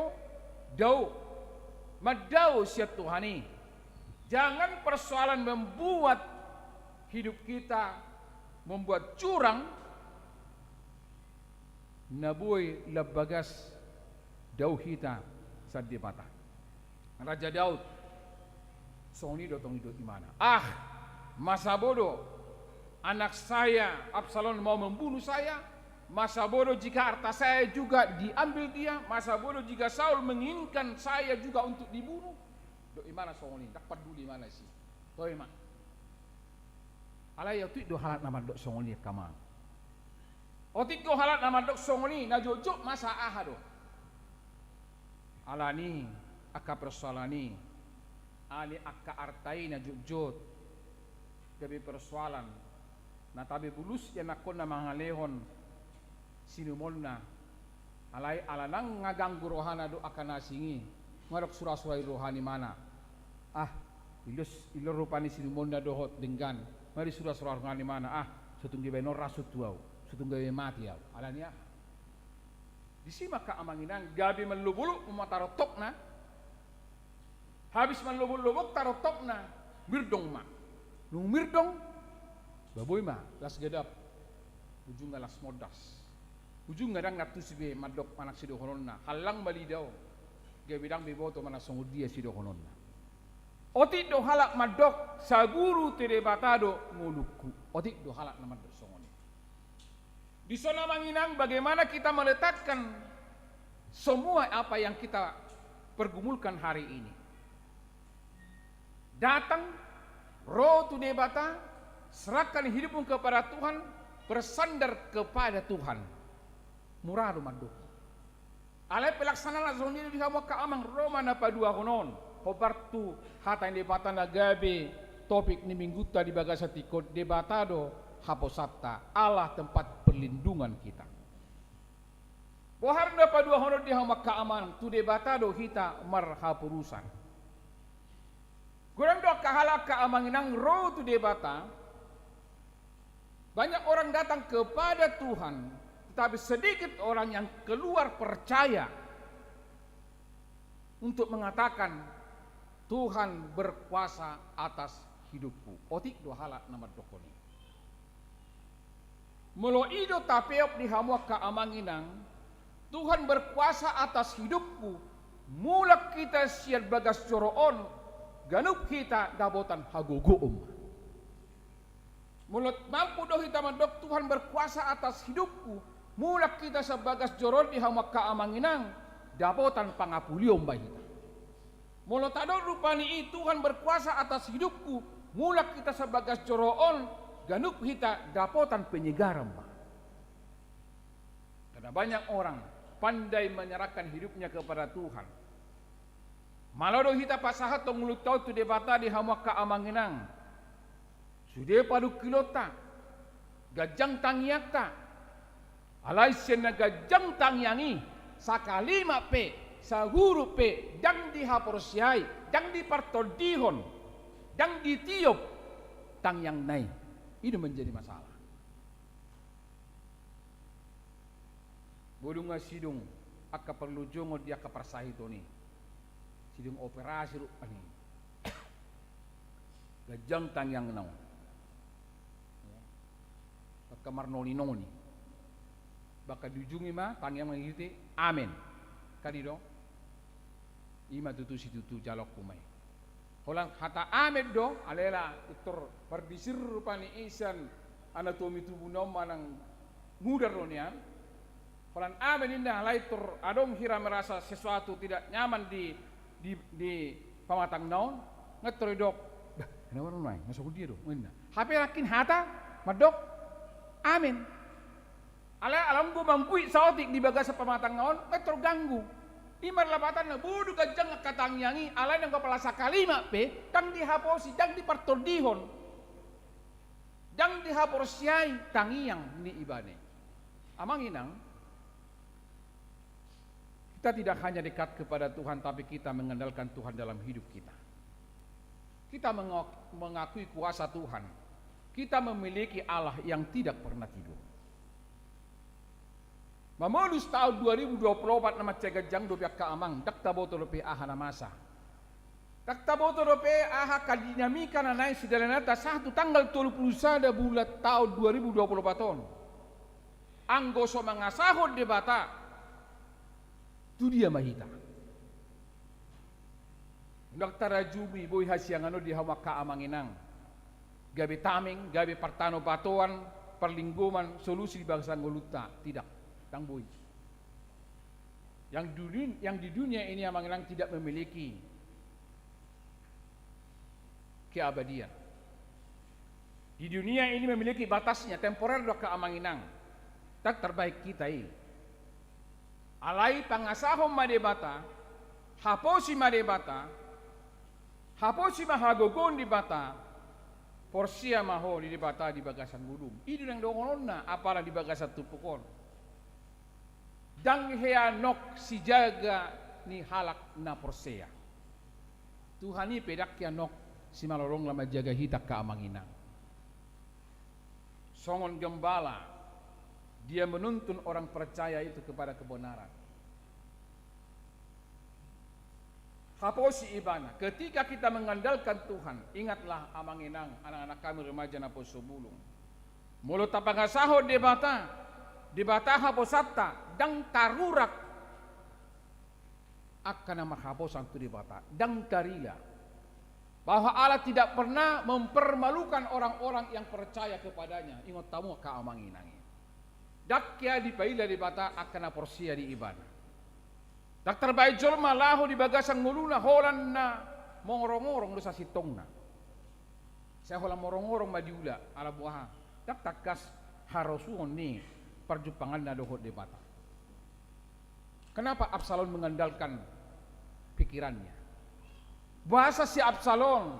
dao, mandao sian Tuhan i. Jangan persoalan membuat hidup kita, membuat jurang, na boi lam bagas dao hita sian Debata. Raja Daud, songon i do tong didok ibana. Ah, masa bodoh anak saya Absalom mau membunuh saya? Masa bodoh jika harta saya juga diambil dia? Masa bodoh jika Saul menginginkan saya juga untuk dibunuh? Didok ibana songon i, ndang parduli ibana disi. Toe ma. Alai otik do halak na mandok songon i, angka amang. Otik do halak na mandok songon i, na jotjot masa aha do. Alani Angka persoalan i, alai angka arta i na jotjot, gabe persoalan na tabe bulus ianakkonna mangalehon sinumonna, alai ala nunga ganggu rohana dohot angka na asing i, nunga adong sura-sura di roha ni imana. Ah, ilos, ilo rupani sinumonna dohot denggan, nunga disura-sura roha ni imana, ah, so tung gabe on rasuk tu ahu, so tung gabe mate ahu. Alani aha? Disi ma angka amang inang gabe manlobolobo ma taroktokna. Habis manlobolobo taroktokna, mirdong ma. Dung mirdong, ba boi ma las gadap, ujungna las mondas. Ujungna ndang na tusi be mandok manang sidohononna, hallang ma lida on. Gabe ndang be iboto manang songon dia sidohononna. Otik do halak mandok, saguru tu Debata do ngolungku. Otik do halak na mandok songon i. Dison amang inang, bagaimana kita meletakkan semua apa yang kita pergumulkan hari ini? Datang, ro tu Debata, serahkan hidupmu kepada Tuhan, bersandar kepada Tuhan. Mura do mandok i. Alai pelaksanaan na songon i do di hamu angka amang, ro ma na paduahon on. Hombar tu hata ni Debata na gabe topik ni minggunta di bagasan tingki on, Debata do haposanta, Allah tempat perlindungan kita. Boha do na paduahon on di hamu angka amang, tu Debata do hita marhaporusan. Godang do angka halak angka amang inang ro tu Debata, banyak orang datang kepada Tuhan, tetapi sedikit orang yang keluar percaya untuk mengatakan, "Tuhan berkuasa atas hidupku." Otik do halak na mandok on i. Molo i do tapeop di hamu angka amang inang, "Tuhan berkuasa atas hidupku," mulak hita sian bagas joro on, ganup hita dapotan hagogoon ma. Molo mampu do hita mandok, "Tuhan berkuasa atas hidupku," mulak hita sian bagas joro on di hamu angka amang inang, dapotan pangapulion ma hita. Molo tadok rupani i, "Tuhan berkuasa atas hidupku," mulak hita sian bagas joro on, ganup hita dapotan penyegaran ma. Karena banyak orang pandai menyerahkan hidupnya kepada Tuhan. Malo do hita pasahathon ngolunta on tu Debata di hamu angka amang inang. Sude padungkilonta, ganjang tangiangta. Alai sian na ganjang tangiang i, sakalima pe, sahurup pe, ndang dihaporseai, ndang dipartondihon, ndang ditiop tangiangna i. I do menjadi masalah. Boi do nunga sidung angka parlojongon di angka parsahiton i. Sidung operasi rupani. Ganjang tangiangna on. Angka marnoninoni. Bahkan diujungi ma tangiang mangihut i, "Amen." Kan i do? I ma tutu situtu jaloonku ma i. Holan hata amen do, alai ala tor parbisir rupani i sian anatomi tubuna on manang mudar do nian. Holan amen ninna, alai tor adong hira merasa sesuatu tidak nyaman di, di, di pamatangna on, nga tor didok, "Bah, kenapa do nuaeng? Nga songon dia do?" ninna. Hape nangkin hata mandok amen. Alai ala anggo mangguit saotik di bagasan pamatangna on, nga tor ganggu. I ma lapatanna, boi do ganjang angka tangiang i, alai nunga pola sakalima pe, ndang dihaposi, ndang dipartondihon, ndang dihaporseai tangiang ni ibana i. Amang inang, kita tidak hanya dekat kepada Tuhan, tapi kita mengandalkan Tuhan dalam hidup kita. Kita mengo-, mengakui kuasa Tuhan. Kita memiliki Allah yang tidak pernah tidur. Mamolus taon dua ribu dua puluh opat na mansai ganjang dope angka amang, ndang taboto dope aha na masa. Ndang taboto dope aha angka dinamika na naeng sidalananta sahat tu tanggal tolu pulu sada bulan taon dua ribu dua puluh opat on. Anggo so mangasahon Debata, tu dia ma hita? Ndang tarajumi boi hasiangan on di hamu angka amang inang. Gabe tameng, gabe partanobatoan, parlinggoman, solusi di bagasan ngolunta. Tidak, ndang boi. Yang duni-, yang di dunia ini amang inang tidak memiliki keabadian. Di dunia ini memiliki batasnya, temporer do angka amang inang. Ndang tarbahen hita i. Alai pangasahon ma Debata, Haposi ma Debata, haposi ma hagogoon Debata, porsea ma ho di Debata di bagasan ngolum. I do naeng dohononna apala di bagasan turpuk on. Ndang hea nok sijaga ni halak na porsea. Tuhan i pe ndang hea nok simalolong na manjaga hita angka amang inang. Songon gembala, dia menuntun orang percaya itu kepada kebenaran. Haposi ibana. Ketika kita mengandalkan Tuhan, ingatlah amang inang, anak-anak kami remaja naposobulung. Molo tapangasahon Debata, Debata haposanta, ndang tarurak angka na marhaposan tu Debata, ndang tarila. Bahwa Allah tidak pernah mempermalukan orang-orang yang percaya kepada-Nya. Ingot hamu angka amang inang i. Ndang hea dipaila Debata angka na porsea di ibana. Ndang tarbahen jolma laho di bagasan ngoluna holan na mangorong-orong do sasintongna. Sai holan mangorong-orong ma diula, ala boha? Ndang tangkas harosuhon ni parjumpanganna dohot Debata. Kenapa Absalom mengandalkan pikirannya? Boasa si Absalom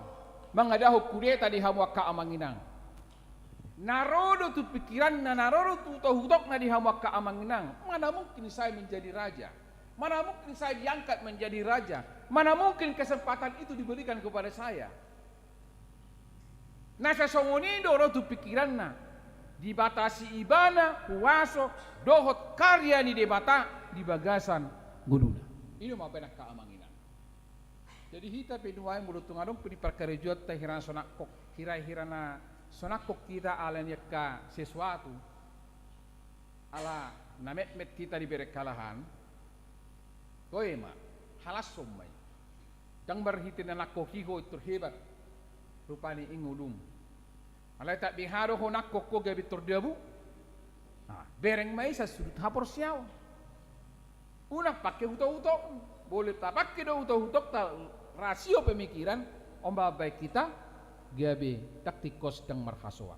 mangadahon kudeta di hamu angka amang inang? Na ro do tu pikiranna, na ro do tu hutokna di hamu angka amang inang. Mana mungkin saya menjadi raja? Mana mungkin saya diangkat menjadi raja? Mana mungkin kesempatan itu diberikan kepada saya? Na sasongon i do ro tu pikiranna, dibatasi ibana huaso dohot karya ni Debata di bagasan ngoluna. I do ma baen angka amang inang. Jadi hita pe nuaeng molo tung adong pe di parkarejoanta hira na so nangkok, hira-hira na so nangkok hita ala ni angka sesuatu, ala na metmet hita dibereng halahan, toe ma, halashon ma i. Ndang marhite na nangkok i ho pintor hebat rupani i ngolum. Alai tabe aha do ho nangkok ho gabe pintor dabu? Nah, bereng ma i sian sudut haporseaon. Unang pangke huto-hutokmu. Molo tapangke do huto-hutokta, rasio pemikiran, on ma baen hita gabe ndang tingkos, ndang marhasoan.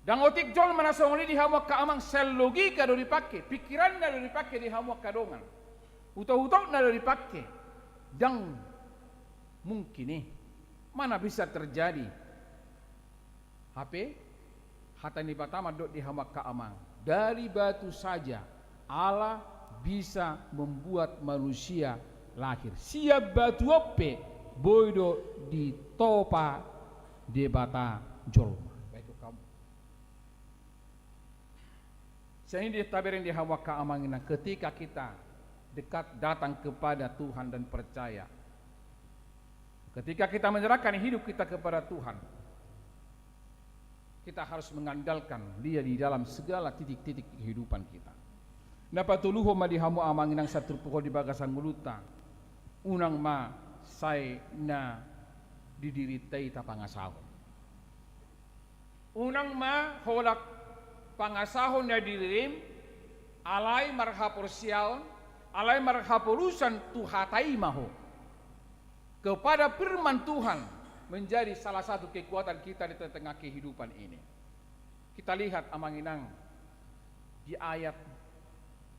Ndang otik jolma na songon i di hamu angka amang, sian logika do dipangke, pikiranna do dipangke di hamu angka dongan. Huto-hutokna do dipangke. Ndang mungkin i. Mana bisa terjadi? Hape hata ni Debata mandok di hamu angka amang, dari batu saja Allah bisa membuat manusia lahir. Sian batu on pe boi do ditopa Debata jolma. Baik, kamu. Sian i do tabereng di hamu angka amang inang, ketika kita dekat datang kepada Tuhan dan percaya, ketika kita menyerahkan hidup kita kepada Tuhan, kita harus mengandalkan Dia di dalam segala titik-titik kehidupan kita. Na patoluhon ma di hamu amang inang sian turpuk on di bagasan ngolunta, unang ma sai na di dirinta i tapangasahon. Unang ma holan pangasahon na di dirim, alai marhaporseaon, alai marhaporusan tu hata i ma ho. Kepada firman Tuhan menjadi salah satu kekuatan kita di tengah-tengah kehidupan ini. Kita lihat, amang inang, di ayat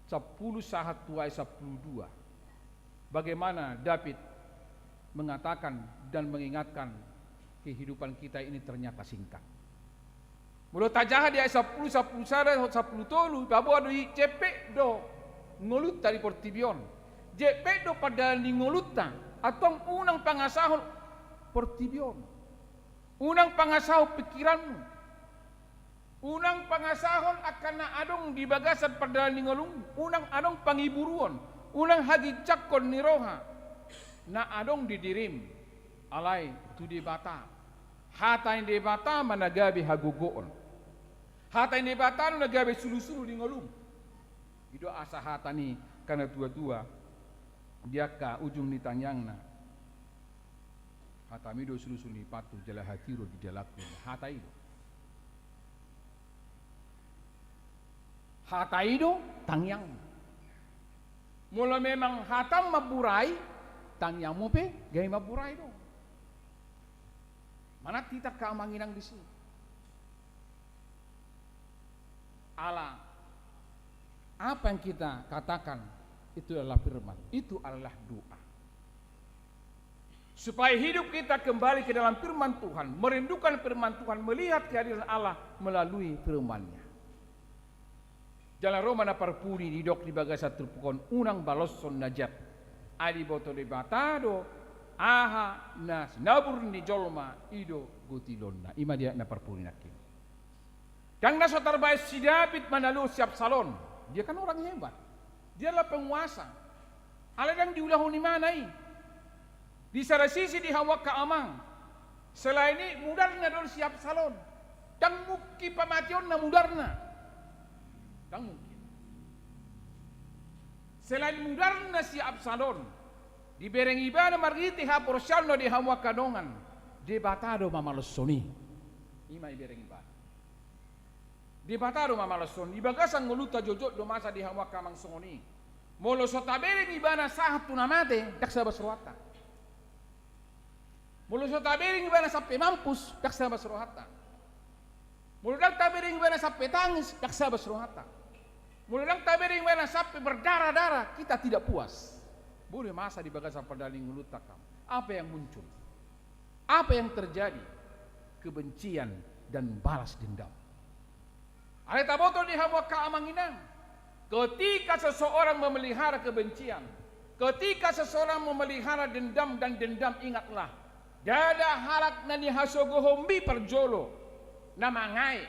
sampulu sahat tu ayat sampulu dua. Bagaimana David mengatakan dan mengingatkan kehidupan kita ini ternyata singkat. Molo tajaha di ayat sampulu, sampulu sada, sampulu tolu, ipaboa do i, jempek do ngolunta di portibi on. Jempek do pardalan ni ngolunta, antong unang pangasahon portibi on. Unang pangasahon pikiranmu. Unang pangasahon angka na adong di bagasan pardalan ni ngolum, unang adong pangiburuon, unang haginjangkon ni roha na adong di dirim, alai tu Debata. Hata ni Debata ma na gabe hagogoon. Hata ni Debata do na gabe sulusulu di ngolum. I do asa hata ni angka na tua-tua di angka ujung ni tangiangna. Hatami do sulusulu ni pantu jala hatihu do di dalanku. Hata i do. Hata i do tangiang. Molo memang hatam mamburai, tangiangmu pe gabe mamburai do. Manat hita angka amang inang disi. Ala apa yang kita katakan, Itu adalah firman, itu adalah doa. Supaya hidup kita kembali ke dalam firman Tuhan, merindukan firman Tuhan, melihat kehadiran Allah melalui firman-Nya. Jala ro ma na parpudi didok di bagasan turpuk on, unang baloshon na jat. Ai diboto Debata do aha na sinabur ni jolma, i do gotilonna. I ma di ayat na parpudi nangkin. Ndang na so tarbaen si Daud manaluhon si Absalom. Dia kan orang hebat. Dia adalah penguasa. Alai ndang diulahon ibana i. Di sada sisi di hamu angka amang, selain i mudarna do si Absalom. Ndang mungkin pamateonna mudarna. Ndang mungkin. Selain mudarna si Absalom, dibereng ibana marhite haporseaonna di hamu angka dongan, Debata do mamaloshon i. I ma dibereng ibana. Debata do mamaloshon. Di bagasan ngolunta jotjot do masa di hamu angka amang songon i. Molo so tabereng ibana sahat tu na mate, ndang sabas rohanta. Molo so tabereng ibana sampe mampus, ndang sabas rohanta. Molo ndang tabereng ibana sampe tangis, ndang sabas rohanta. Molo ndang tabereng ibana sampe berdarah-darah, kita tidak puas. Boi do masa di bagasan pardalanan ni ngolunta, angka amang. Apa yang muncul? Apa yang terjadi? Kebencian dan balas dendam. Alai taboto di hamu angka amang inang, ketika seseorang memelihara kebencian, ketika seseorang memelihara dendam dan dendam, ingatlah, ndada halak na nihasogohonmi parjolo na mangae.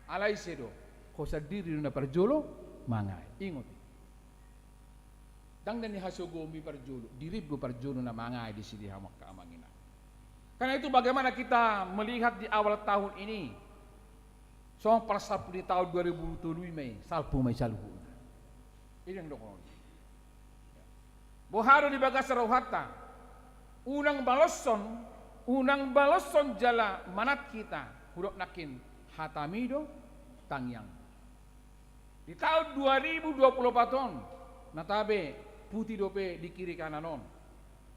Alai ise do? Ho sandiri do na parjolo mangae. Ingot i. Ndang na nihasogohonmi parjolo, dirim do parjolo na mangae disi di hamu angka amang inang. Karena itu, bagaimana kita melihat di awal tahun ini? Songon parsalpu di tahun dua ribu dua puluh tolu i ma i, salpu ma i saluhutna. I do na didok on. Boha do di bagasan rohanta? Unang baloshon, unang baloshon jala manat hita, hudok nangkin, hatami do tangiang. Di tahun dua ribu dua puluh opat on, na tabe puti dope di kiri kanan on.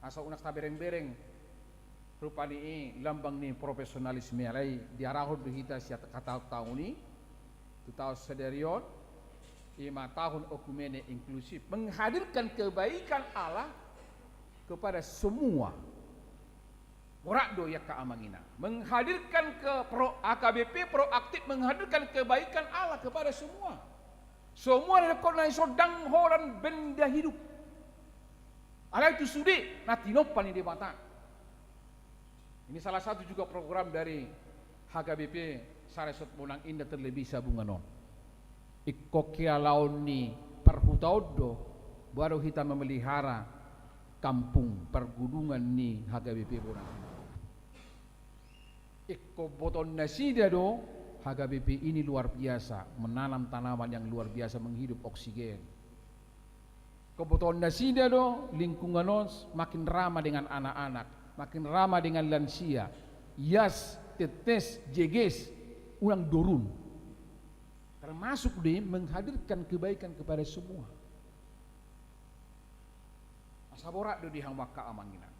Asa unang tabereng-bereng. Rupani i lambang ni profesionalisme, alai diarahon do hita sian hataon tahun i, tu tahun sadari on, i ma tahun oikumene inklusif, menghadirkan kebaikan Allah kepada semua. Borat do i angka amang inang. Menghadirkan ke pro-, H K B P proaktif menghadirkan kebaikan Allah kepada semua. Semua na didok na i sondang holan benda hidup. Alai tu sude na tinompa ni Debata. Ini salah satu juga program dari H K B P Saresot Bonang Indah, terlebih Sabungan on. Ingkon hialaon ni parhuta on do, baru hita memelihara kampung pargudungan ni H K B P Bonang. Ingkon botoon nasida do, H K B P ini luar biasa, menanam tanaman yang luar biasa, menghirup oksigen. Ingkon botoon nasida do, lingkungan on semakin ramah dengan anak-anak, makin ramah dengan lansia, ias, tetes, jeges, unang dorun. Termasuk do i menghadirkan kebaikan kepada semua. Asa borat do di hamu angka amang inang.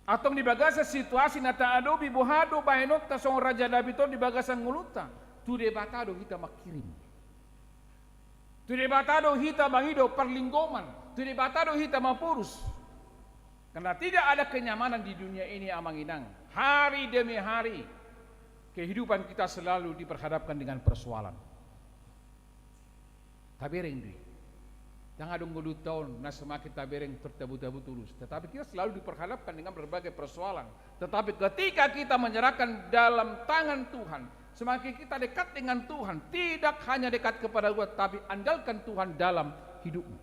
Antong di bagasan situasi na taadopi, boha do bahenonta songon Raja Daud on di bagasan ngolunta? Tu Debata do hita mangkirim. Tu Debata do hita mangido parlinggoman. Tu Debata do hita mamporus. Karena tidak ada kenyamanan di dunia ini, amang inang. Hari demi hari, kehidupan kita selalu diperhadapkan dengan persoalan. Tabereng do i. Ndang adong ngolunta on na semakin tabereng tertabu-tabu tulus. Tetapi kita selalu diperhadapkan dengan berbagai persoalan. Tetapi ketika kita menyerahkan dalam tangan Tuhan, semakin kita dekat dengan Tuhan, tidak hanya dekat kepada Tuhan, tapi andalkan Tuhan dalam hidupmu.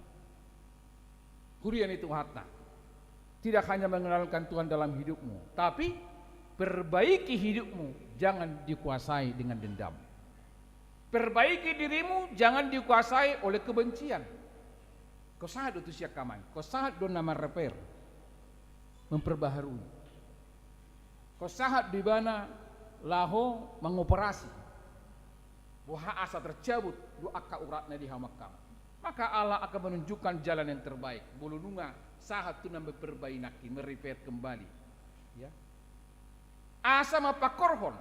Huria ni Tuhanta. Tidak hanya mengandalkan Tuhan dalam hidupmu, tapi perbaiki hidupmu, jangan dikuasai dengan dendam. Perbaiki dirimu, jangan dikuasai oleh kebencian. Ingkon sahat do tusi angka amang, ingkon sahat do na mar-repair, memperbaharui. Ingkon sahat do ibana laho mangoperasi. Boha asa tercabut do angka uratna di hamu angka amang. Maka Allah akan menunjukkan jalan yang terbaik. Molo nunga sahat tu na memperbaiki, me-repair kembali. Ya. Asa mapangkorhon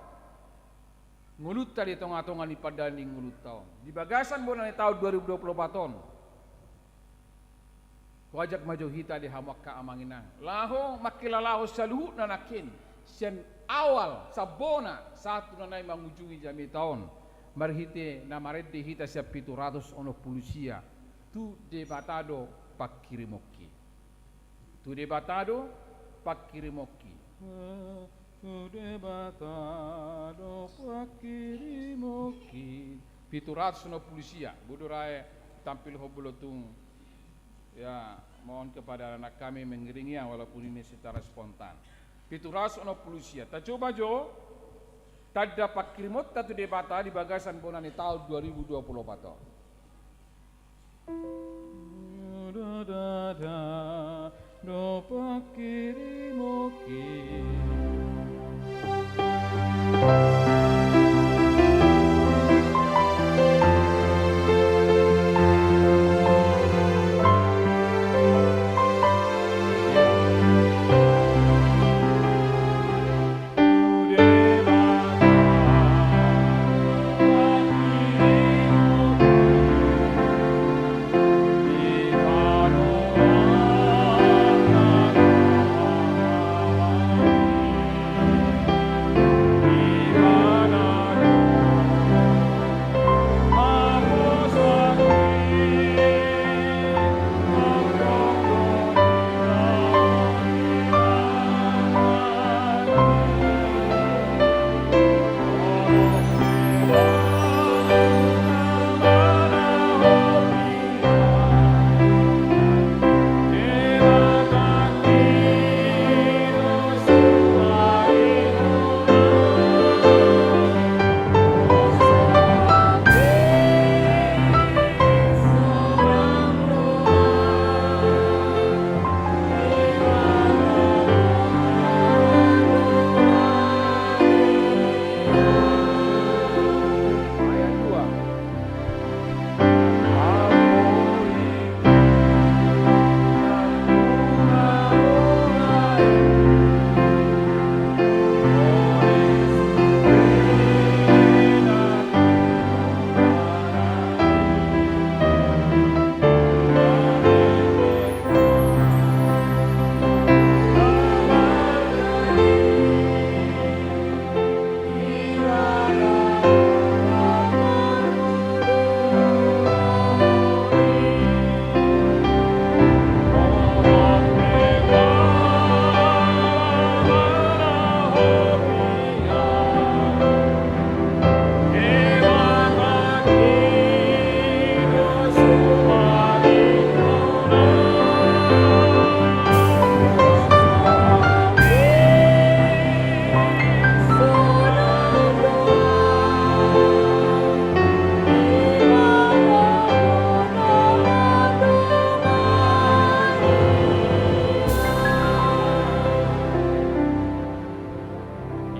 ngolunta di tonga-tonga ni pardalanan ni ngolunta on. Di bagasan bona ni taon dua ribu dua puluh opat on. Huajak ma jo hita di hamu angka amang inang, laho mangkilalahon saluhutna nangkin, sian awal sambona sahat tu na naeng mangujungi jamita on, marhite na marende hita sian pitu ratus onom pulu sia, tu Debata do pangkirimonki. Tu Debata do pangkirimonki. Tu Debata do pangkirimonki. Pitu ratus onom pulu sia, boi do rae tampilhon molo tung, ya, mohon kepada anak kami mengiringi, ya, walaupun ini secara spontan. Pitu ratus onom pulu sia. Tacoba jo tanda pangkirimonta tu Debata di bagasan bona ni taon dua ribu dua pulu opat on. Debata do pangkirimonki.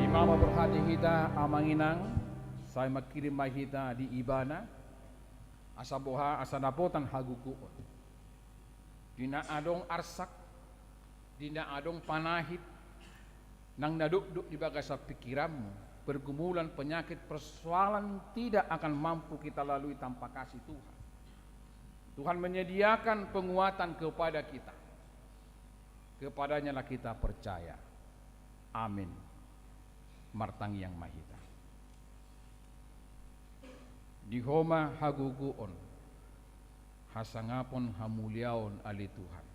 Ima ma borhat di hita, amang inang, sai mangkirim ma hita di Ibana, asa boha, asa dapotan hagogoon. Di na adong arsak, di na adong panahit, nang na dokdok di bagasan pikiranmu, pergumulan, penyakit, persoalan tidak akan mampu kita lalui tanpa kasih Tuhan. Tuhan menyediakan penguatan kepada kita. Kepada-Nyalah kita percaya. Amin. Martangiang ma hita. Di Ho ma hagogoon, hasangapon, hamuliaon, ale Tuhan.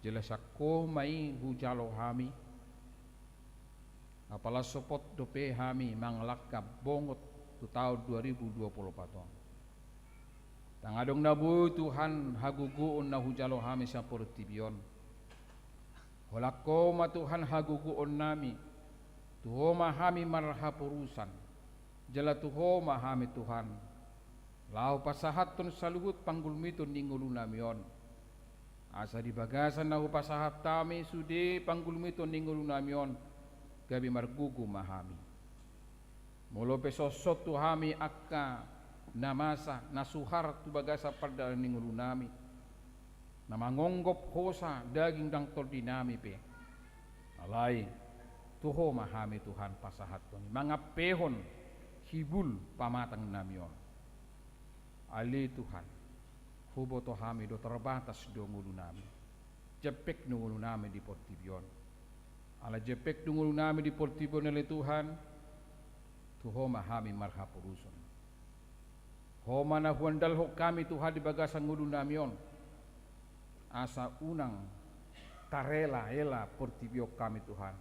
Jala sian Ho ma i hujalo hami, apala sopot dope hami mangalangka bongot tu taon dua ribu dua pulu opat on. Ndang adong na boi, Tuhan, hagogoon na hujalo hami sian portibi on. Holan Ho ma, Tuhan, hagogoonnami. Tu Ho ma hami marhaporusan. Jala tu Ho ma hami, Tuhan, laho pasahathon saluhut panggulmiton ni ngolunami on. Asa di bagasan na hupasahat hami sude panggulmiton ni ngolunami on, gabe margogo ma hami. Molo pe songon on tu hami angka na masa, na suhar tu bagasan pardalanan ni ngolunami, na mangonggop hosa daging nang tondinami pe, alai tu Ho ma hami, Tuhan, pasahathon i, mangampehon hibul pamatangnami on. Ale Tuhan, Huboto hami do terbatas do ngolunami. Jempek do ngolunami di portibi on. Ala jempek do ngolunami di portibi on ale Tuhan, tu Ho ma hami marhaporuson. Ho ma na huandalhon hami Tuhan di bagasan ngolunami on. Asa unang tarela-ela portibi on hami Tuhan.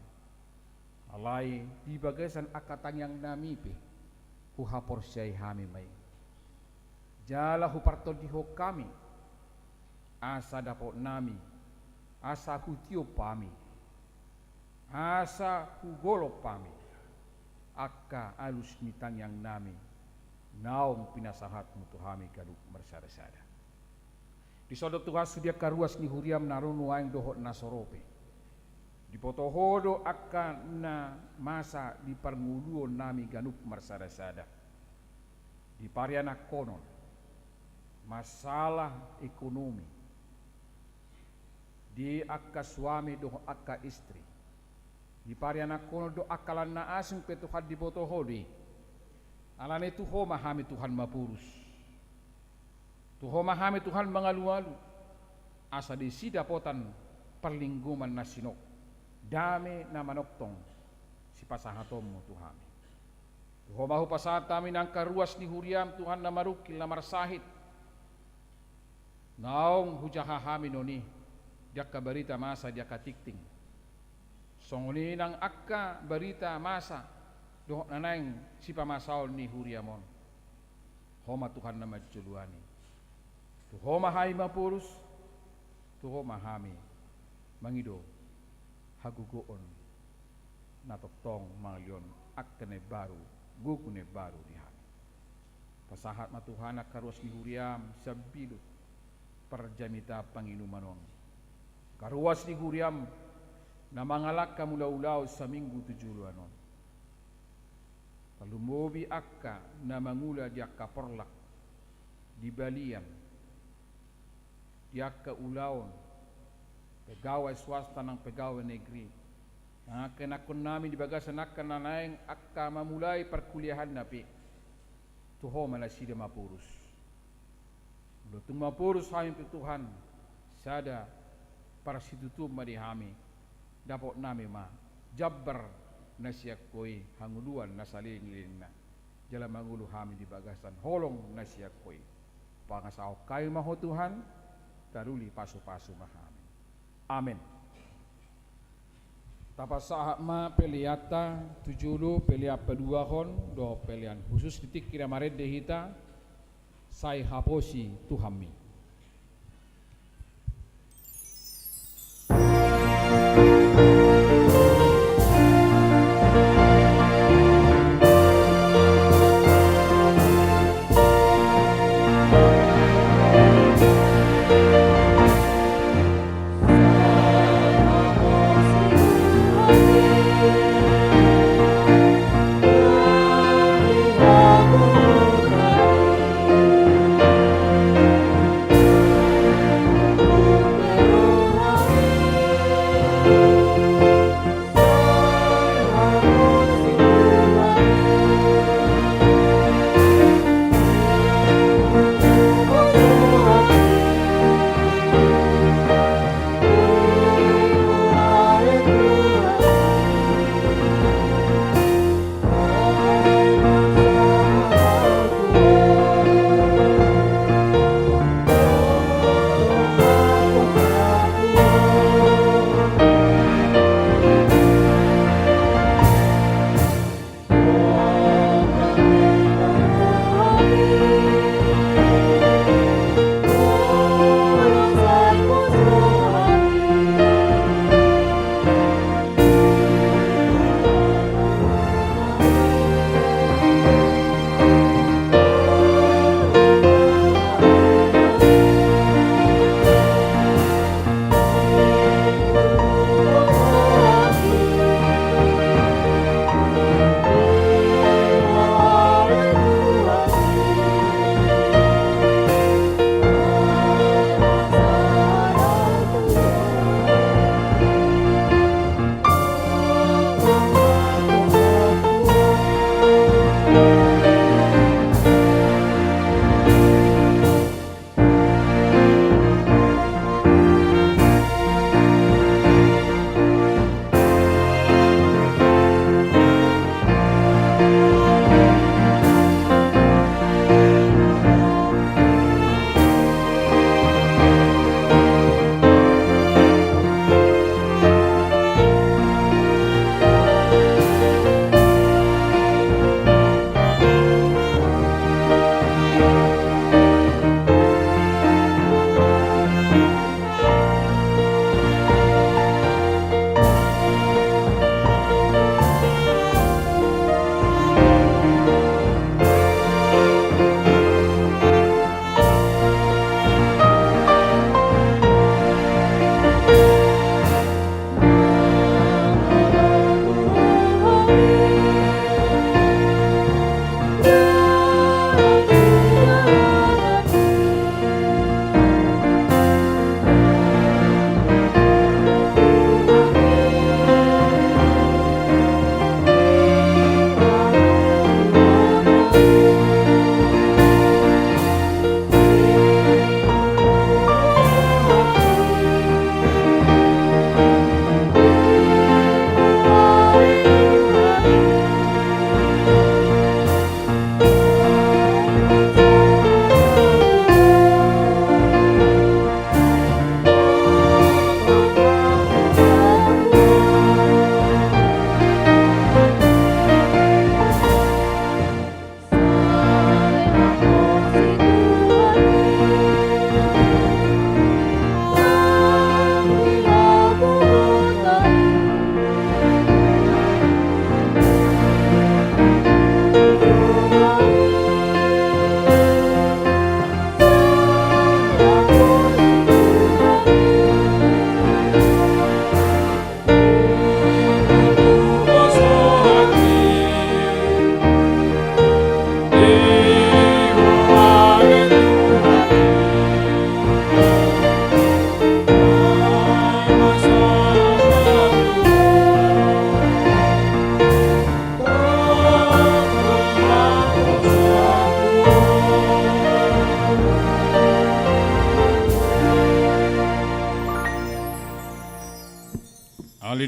Alai di bagasan angka tangiangnami pe, huhaporseai hami ma i. Jala hupartondihon hami, asa dapotnami, asa hutiop hami, asa hugolop hami, angka alus ni tangiangnami, naung pinasahatmu tu hami ganup marsada-sada. Dison do Tuhan sude angka ruas ni huriam na ro nuaeng dohot na so ro pe. Diboto Ho do angka na masa di parngoluonnami ganup marsada-sada. Di parianakhonon, masalah ekonomi, di angka suami dohot angka istri, di parianakhonon dohot angka lan na asing pe Tuhan diboto Ho do i. Alani tu Ho ma hami Tuhan maporus. Tu Ho ma hami Tuhan mangalualu. Asa disi dapotan parlinggoman na sinok, dame na manongtong sipasahatonmu tu hami. Tu Ho ma hupasahat hami nang angka ruas ni huriam Tuhan na marungkil na marsahit. Naung hujaha hami non i di angka barita masa di angka tingting. Songon i nang angka barita masa dohot na naeng sipamasaon ni huriam on. Ho ma Tuhan na manjoloani. Tu Ho ma hami maporus, tu Ho ma hami mangido hagogoon na tongtong mangalehon angka na imbaru, gogo na imbaru di hami. Pasahat ma Tuhan angka ruas ni huriam sambilut parjamita panginuman on. Angka ruas ni huriam na mangalangka mangula ulaon saminggu tu joloan on. Tarlumobi angka na mangula di angka porlak, di balian, di angka ulaon, pegawai swasta nang pegawai negeri, nang angka ianakhonnami di bagasan angka na naeng angka mamulai parkuliahanna pe, tu Ho ma nasida maporus. Molo tung maporus hami pe Tuhan, sada parsitutuon ma di hami, dapotnami ma jambar na sian Ho i, hangoluan na salelenglelengna. Jala mangolu hami di bagasan holong na sian Ho i. Pangasahon hami ma Ho Tuhan, taruli pasupasu ma hami. Amen. Tapasahat ma peleanta tu jolo, pelean paduahon dohot pelean khusus di tingki na marende hita. Sai haposi Tuhanmi.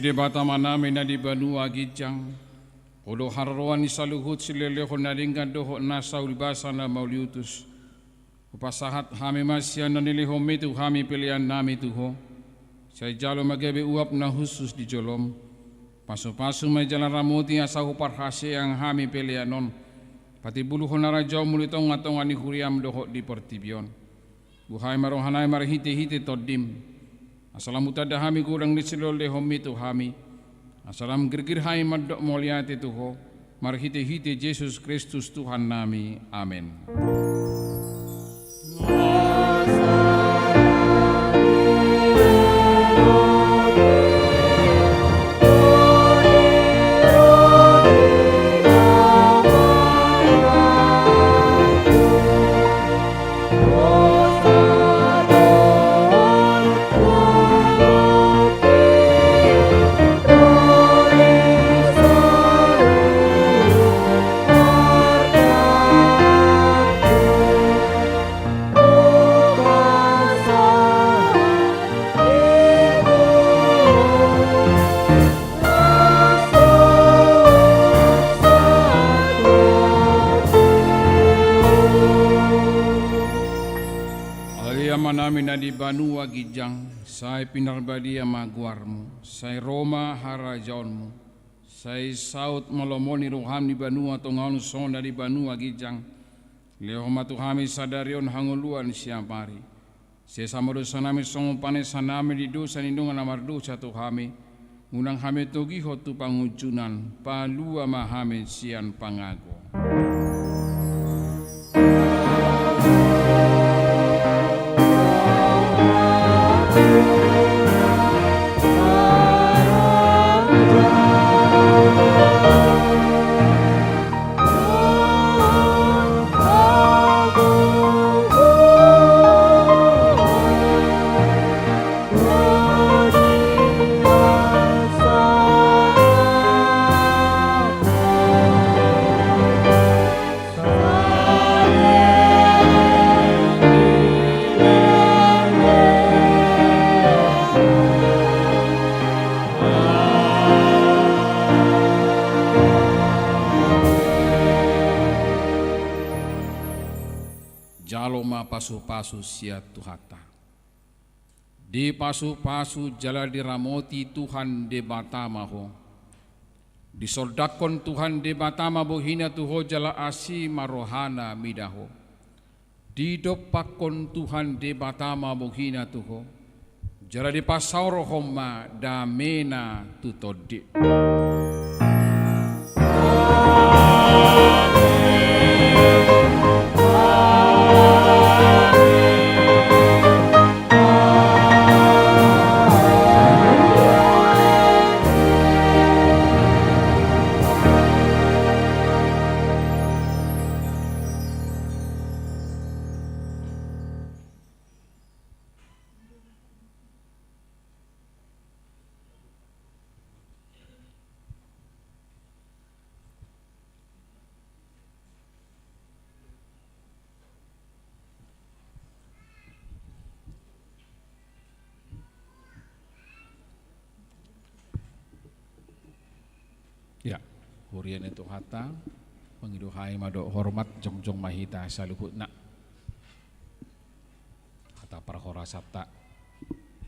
Debata Amanami na di banua ginjang, Ho do haroroan ni saluhut silehon na denggan dohot nasa ulibasa na mauliutus. Hupasahat hami ma sian na nilehonMi tu hami peleannami tu Ho. Sai jalo ma gabe uap na hushus di joloM. Pasupasu ma i jala ramoti asa huparhaseang hami pelean on patimbulhon harajaonMu di tongatonga ni huriaM dohot di portibi on. Buhai ma rohanami marhitehite TondiM, asa lam hutanda hami godang ni silehonlehonMi tu hami, asa lam girgir hami mandok mauliate tu Ho, marhitehite Jesus Kristus Tuhannami. Amen. Ale Amanami na di banua ginjang, sai pinarbadia ma goarMu, sai ro ma harajaonMu, sai saut ma lomo ni rohaM di banua tonga on songon na di banua ginjang. Lehon ma tu hami sadari on hangoluan siapari. Sesa ma dosanami songon panesanami di dosa ni dongan na mardosa tu hami. Unang hami togihon tu pangunjunan, palua ma hami sian pangago. Jalo ma pasupasu sian Tuhanta. Dipasupasu jala diramoti Tuhan Debata ma ho. Disondangkon Tuhan Debata ma bohiNa tu ho jala asi ma rohaNa mida ho. Didompakkon Tuhan Debata ma bohiNa tu ho, jala dipasaorhon ma dameNa tu tondim. Ya, huria ni Tuhanta, mangido hami mandok hormat, jongjong ma hita saluhutna. Hata parhorasanta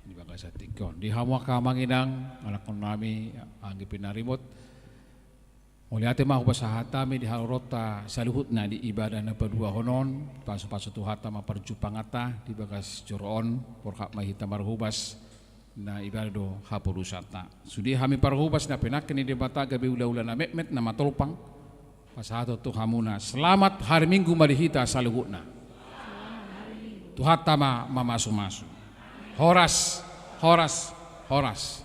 di bagasan tingki on. Di hamu angka amang inang, anakkonnami, anggi pinarimut. Mauliate ma hupasahat hami di haroroanta saluhutna di ibadah na paduahon on, pasupasu Tuhanta ma parjumpanganta di bagas joro on, borhat ma hita marhobas, na ibadah do hapodusanta. Sude hami parhobas na pinangke ni Debata gabe ulaula na metmet na matolpang, pasahaton tu hamuna. Selamat hari Minggu ma di hita saluhutna. Tuhanta ma mamasumasu. Horas, horas, horas.